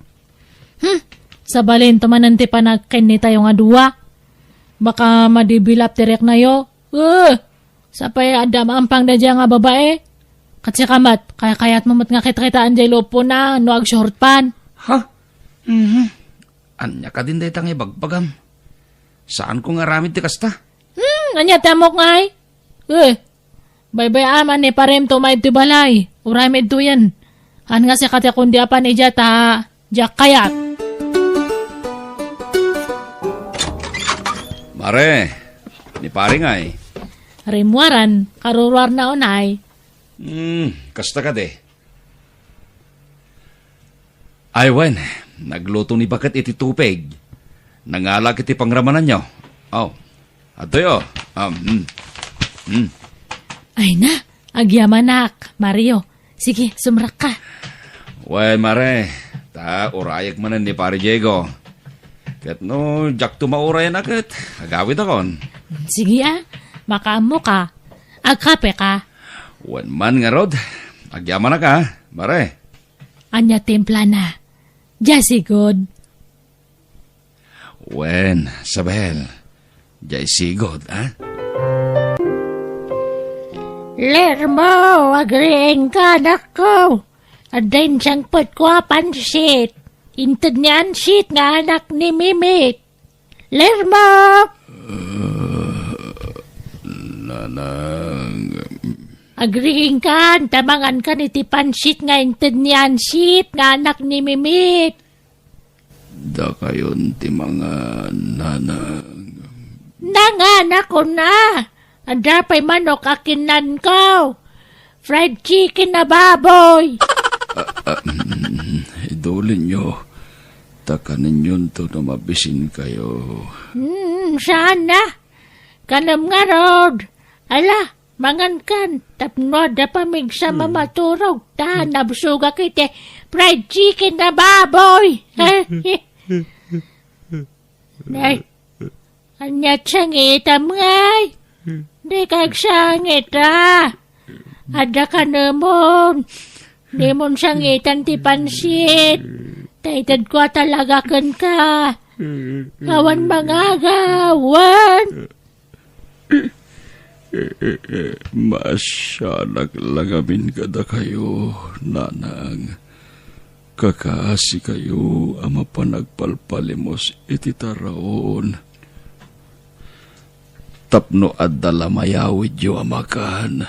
Hmm, sabalin to manen ti panagkennitayo nga dua. Baka madibilap ti reknayo. Eh, sapay adda maampang daydiay nga babae. Ket sika met, kayat mo met nga kitkitaen diay lupona no agshortpan. Ha? Mhm. Ania kadin dayta nga ibagbagam? Saanko nga aramid ti kasta. Hmm, ania ti ammok ngay? Eh, baybay-am a ni parem to maidtoy balay. Uray maidtoyen. Haan nga sika ti kundi apan idiay ta diak kayat. Mare, ni pare ngay? Rimmuaran, karuruarna unay. Hmm, kasta kadi. Ay wen, nagluto ni baket iti tupig. Nangalak iti pangramananyo. Oh, adtoy, oh. Um, mm. Mm. Ay na, agyamanak, Mario. Sige, sumrekka. Wen, mare, ta urayek manen ni Pare Diego. Ket no diakto maurayan a ket, agawidakon. Sige a, makaammoka. Agkapeka. Wen man ngarud, agyamanaka, mare. Ania timplana? Diay sigud. Wen, Sabel, diay sigud, a? Lermo, agriingka, anakko. Adda insangpetko a pansit. Inted ni Ansit nga anak ni Mimit. Lermo! Nanang. Agriingkan, ta mangankan iti pansit nga inted ni Ansit nga anak ni Mimit. Dakayon ti mangan, nanang. Nanganakon a. Adda pay manok a kinnanko. Fried chicken a baboy. Ah, ah, mm, idulinyo. Ta kanenyon to no mabisinkayo. Hmm, saan a? Kanem ngarud. Ala, mangankan. Tapno adda pamigsa a maturog. Ta nabsogak iti fried chicken a baboy. Ay, ania ti sangitam ngay? Dika agsangit, a. Adda kanemon. Dimon sangitan ti pansit. Ta itedko a talaga kenka. Awan mangagawan. Maasianak la ngamin kadakayo, nanang. Kakaasikayo a mapan agpalpalimos iti taraon. Tapno adda la mayawidyo a makan.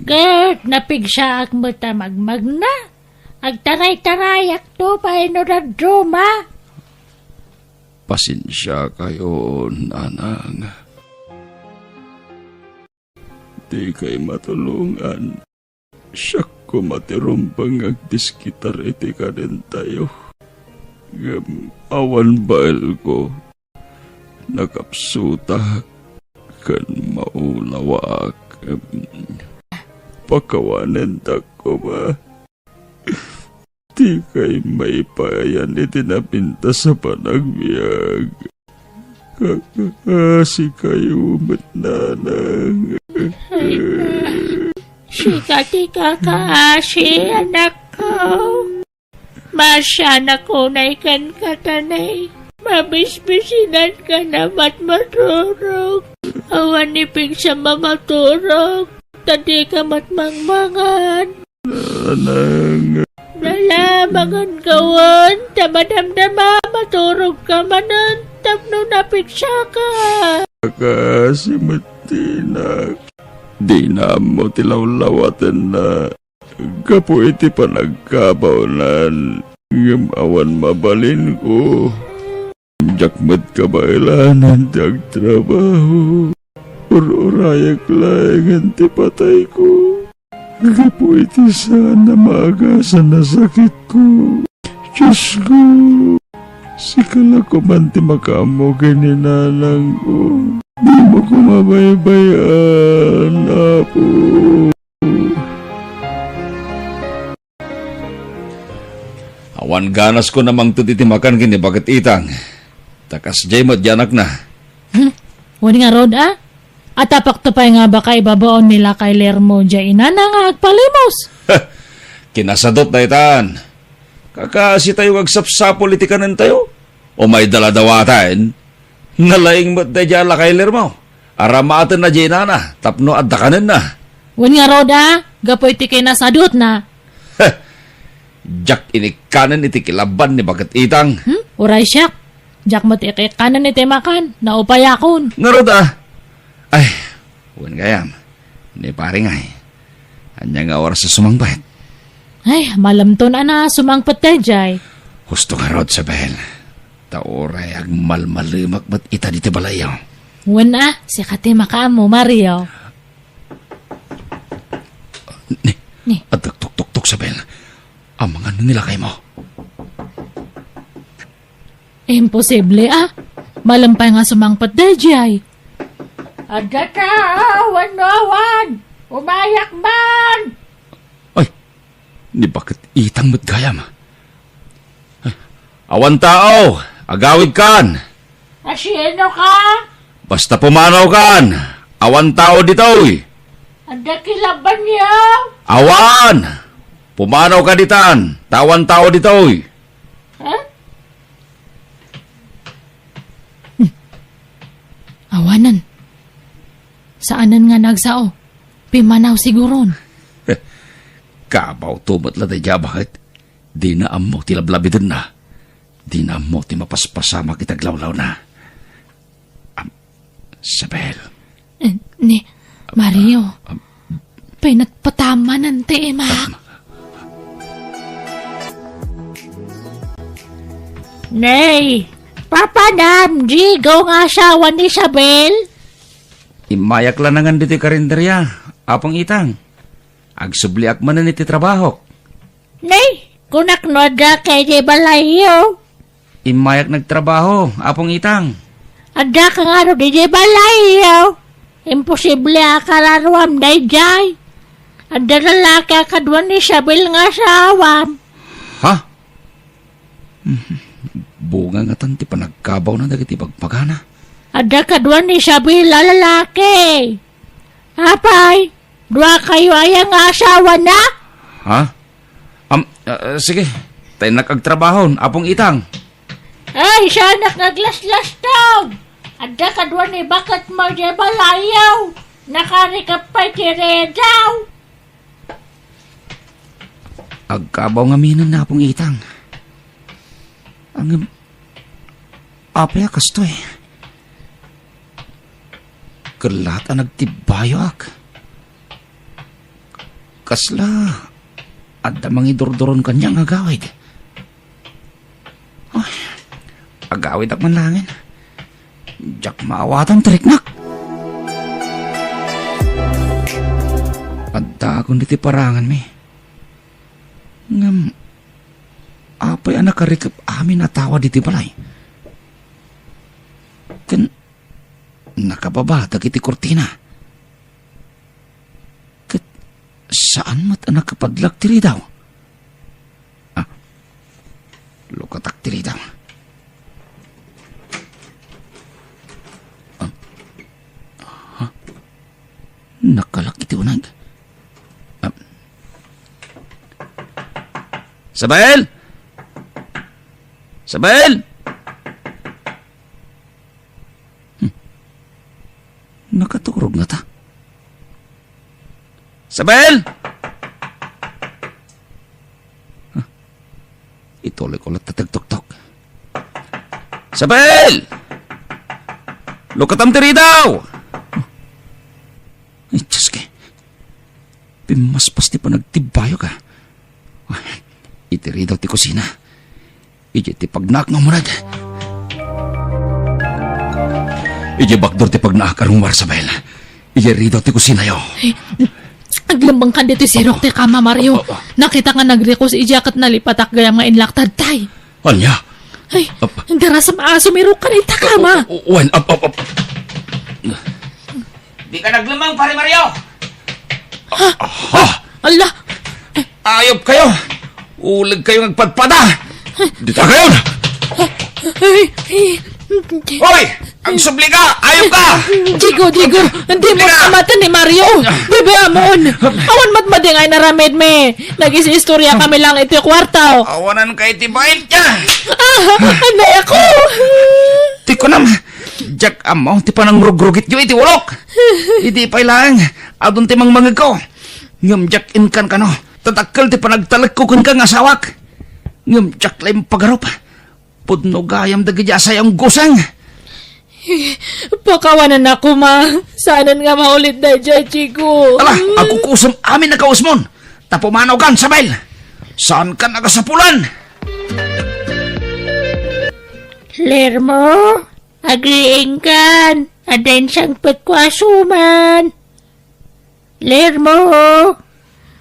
Ket napigsaak met a magmagna. Agtaraytarayakto pay no dadduma. Pasensiakayo, nanang. Dikay matulongan. Siak koma ti rumbeng nga agdiskitar iti kanentayo. Ngem awan baelko. Nakapsutak ken maulawak. Pakawanentak koma. Dikay maipayan iti napintas a panagbiag. Kakaasikayo met, nanang. Sika ti kakaasi, anakko. Maasianak unay kenka, ta nay, mabisbisinanka na met maturog. Awan ni pigsam a maturog, ta dika met mangmangan. Nanang. Nalamangan kawen, ta madamdama, maturogka manen, tapno napigsaka. Kakaasi met ti inak. Dina ammo ti lawlawatenna. Gapu iti panagkabawnan, ngem awan mabalinko. Diak met kabaelanan ti agtrabaho. Ur-urayek laengen ti patayko. Gapu iti saan a maagasan a sakitko. Diosko, sika la koman ti makaammo ken ni nanangko. Dimo koma baybay-an, Apo. Awan ganasko a mangted iti makan ken ni Baket Itang. Ta kasdiay met diay anakna. Hmm? Wen ngarud, a? Atapakto pay nga baka ibabaon ni Lakay Lermo diay inana nga agpalimos. Kinasadut daytan. Kakaasitayo nga agsapsapul iti kanentayo. Umayda la dawaten. Nalaing met daydiay a Lakay Lermo. Aramatenna diay inana tapno adda kanenna. Wen ngarud, a, gapu iti kinasadutna. Diak inikkanen iti kilaban ni Baket Itang. Hmm? Uray siak. Diak met iikkanen iti makan. Naupayakon. Ngarud, a. Ay, wen gayam. Ni pare ngay. Ania nga oras a sumangpet? Ay, malemton a sumangpet daydiay. Husto ngarud, Isabel. Ta uray agmalmalemak met ita ditoy balayyo. Wen a, sika ti makaammo, Mario. Ni, ni. Adda tuktuktok, Isabel. Amangan ni lakaymo. Imposible, a. Malem pay nga sumangpet daydiay. Adda tao wenno awan? Umayak man! Ay, ni Baket Itang met gayam. Awan tao, agawidkan. Asinoka? Basta pumanawkan, awan tao ditoy. Adda kilabanyo? Awan! Pumanawka ditan, ta awan tao ditoy. Ha? Hmm. Awanen. Saanen nga nagsao. Pimmanaw siguron. Kabawto met la daydiay a baket. Dina ammo ti lablabidenna. Dina ammo ti mapaspasamak iti aglawlawna. Am, Isabel. Eh, ni Mario. Am, pinagpatamanan ti imak. Am. Nay, papanam, Diego nga asawa ni Isabel? Immayak la nangan ditoy karinderia, Apong Itang. Agsubliak manen iti trabahok. Nay, kunak no adda kay di balayyo. Immayak nagtrabaho, Apong Itang. Adda ka ngarud idiay balayyo. Imposible a kararuam daydiay. Adda lalaki a kadua ni Isabel nga asawam. Ha? Bunga ngatan ti panagkabawna dagiti bagpagana. Adda kadua ni Isabel a lalaki. Apay, dua kayo aya nga asawana? Ha? Am, ah, sige. Tayo nagagtrabaho, Apong Itang. Ay, siyanak nga aglaslastog! Adda kadua ni baket mo di balayaw. Nakarikap pay ti redaw. Agkabaw ngamin, Apong Itang. Ngem, apay a kastoy? Kellat a nagtibbayoak. Kasla adda mangidurduron kaniak nga agawid. Ay, agawidak man laengen. Diak maawatan ti riknak. Addaakon ditoy paranganmi. Ngem, apay a nakarikep amin a tawa ditoy balay? Ken nakababa dagiti kurtina. Ket saan met a nakapadlak ti ridaw. Ah, lukatak ti ridaw. Ah, ha? Nakalak iti uneg. Ah. Isabel! Isabel! Hmm. Nakaturog ngata. Isabel! Ah, ituloy ko latta ti agtuktok. Isabel! Lukatam ti ridaw! Ay, Diyos ko. Pimmaspas ti panagtibbayok, ah. Ay, iti ridaw ti kusina. Idiay ti pagnaak nga umuneg. Idiay bakdor ti pagnaak a rungwar, Isabel. Idiay ridaw ti kusinayo. Ay, aglemmengkan ditoy sirok ti kama, Mario. Oh, oh. Nakitak nga nagrikos idiay ket nalipatak gayam nga inlaktad tay. Ania? Ay, ap- garasem a sumirok ka dita kama. Oh, oh, oh, wen, ap, ap, ap. Dika naglemmeng, Pare Mario! Ha? Ha? Ala! Ayop kayo! Uleg kayo nga agpadpada! Dita kayo! Ay, ay, Hoy! Agsubli ka! Ayop ka! Diego, Diego! Hindi mo Hindi ka! Kamatan ni Mario! Bebe Amon! Awan matmadi nga inaramid mi! Nag-istorya kami lang iti kwarto! Awanan ka iti bail ka! Ah! Anay ako! Ti kunam, Diak ammo ti panangrugrugityo iti ulok. Idi pay laeng, adun ti mangmangegko. Ngem diak inkankano, ta dakkel ti panagtalekko kenka nga asawak. Ngem diak la impagarup. Pudno gayam dagiti asayang guseng. Pakawanan ako, ma. Saanen nga maulit daydiay, Chico. Ala, agkukusem amin a kausmon. Ta pumanaw kan, Isabel. Saankan a kasapulan. Lermo? Agriingkan, adda insangpetko a suman. Lermo,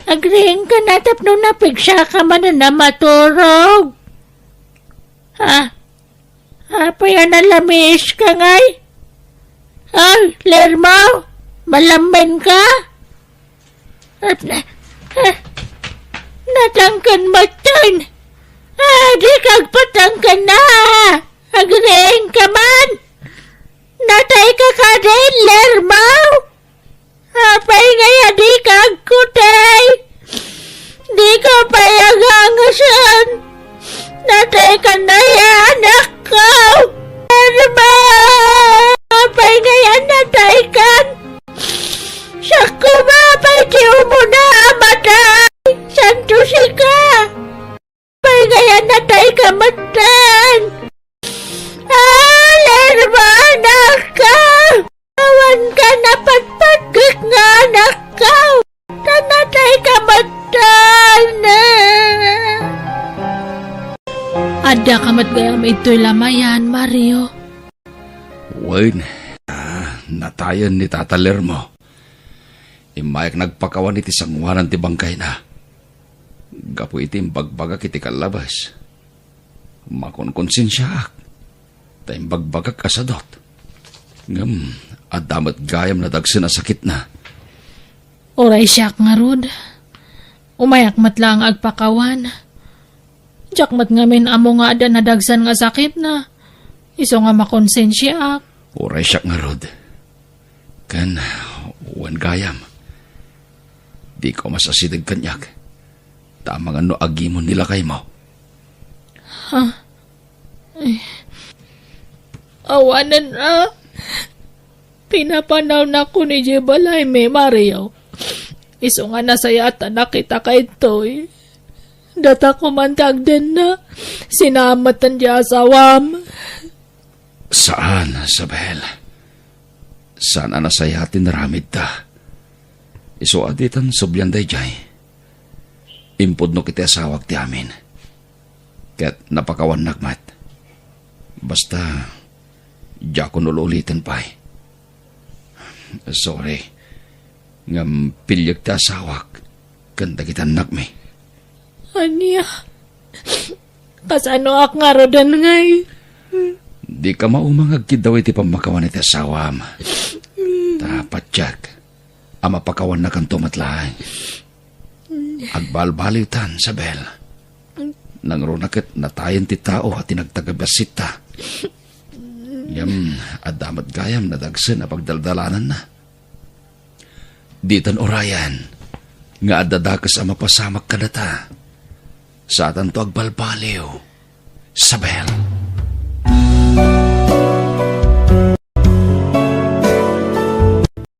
agriingkan a tapno napigsaka manen a maturog. Ha? Apay a nalamiiska ngay? Ay, Lermo, malammenka? Natangken metten. Ah, dika agpatangken a. Agriingka man. Natayka kadi, Lermo? Apay ngay a dika agkutay? Dika pay agangasen. Nataykan aya, anakko? Lermo! Apay ngay a nataykan? Siak koma pay ti umuna a matay. Santo sika. Apay ngay a natayka metten? Ah, Lermo, anakko! Awanka napatpatgek nga anakko! Ta natayka metten! Addaka met gayam idtoy lamayan, Mario. Wen, ah, natayen ni Tata Lermo. Immayak nagpakawan iti sangoanan ti bangkayna. Gapu iti imbagbagak iti kallabas, makonkonsensiaak, ta imbagbagak a sadut. Ngem adda met gayam nadagsen a sakitna. Uray siak ngarud, umayak met laeng agpakawan. Diak met ngamin ammo nga adda nadagsen nga sakitna, isu nga makonsensiaak. Uray siak ngarud. Ken Wen gayam, dika masasideg kaniak, ta amangan no agimon ni lakaymo. Ha? Eh, awanen a. Pinapanawnak idiay balaymi, Mario. Isu nga nasayaatanak ita kaytoy. Datako man ti agdenna. Sinaamatan ti asawam. Saan, Isabel. Saan a nasayaat ti naramidda. Isu a ditan sublian daydiay. Impudnok iti asawak ti amin. Ket napakawannak met. Basta, diakon ul-uliten pay. Sorry. Ngem piliek ti asawak ken dagiti annakmi. Ania? Kasanoak ngaruden ngay? Dika mauma nga agkiddaw iti pammakawan iti asawam. Ta patiek a mapakawannakanto met laeng. Agbalbaliwtan, Isabel. Nangruna ket natayen ti tao a ti nagtagabasitta. Ngem adda met gayam nadagsen a pagdaldalananna. Ditan urayen nga adda dakes a mapasamak kadata. Saatanto agbalbaliw, Isabel.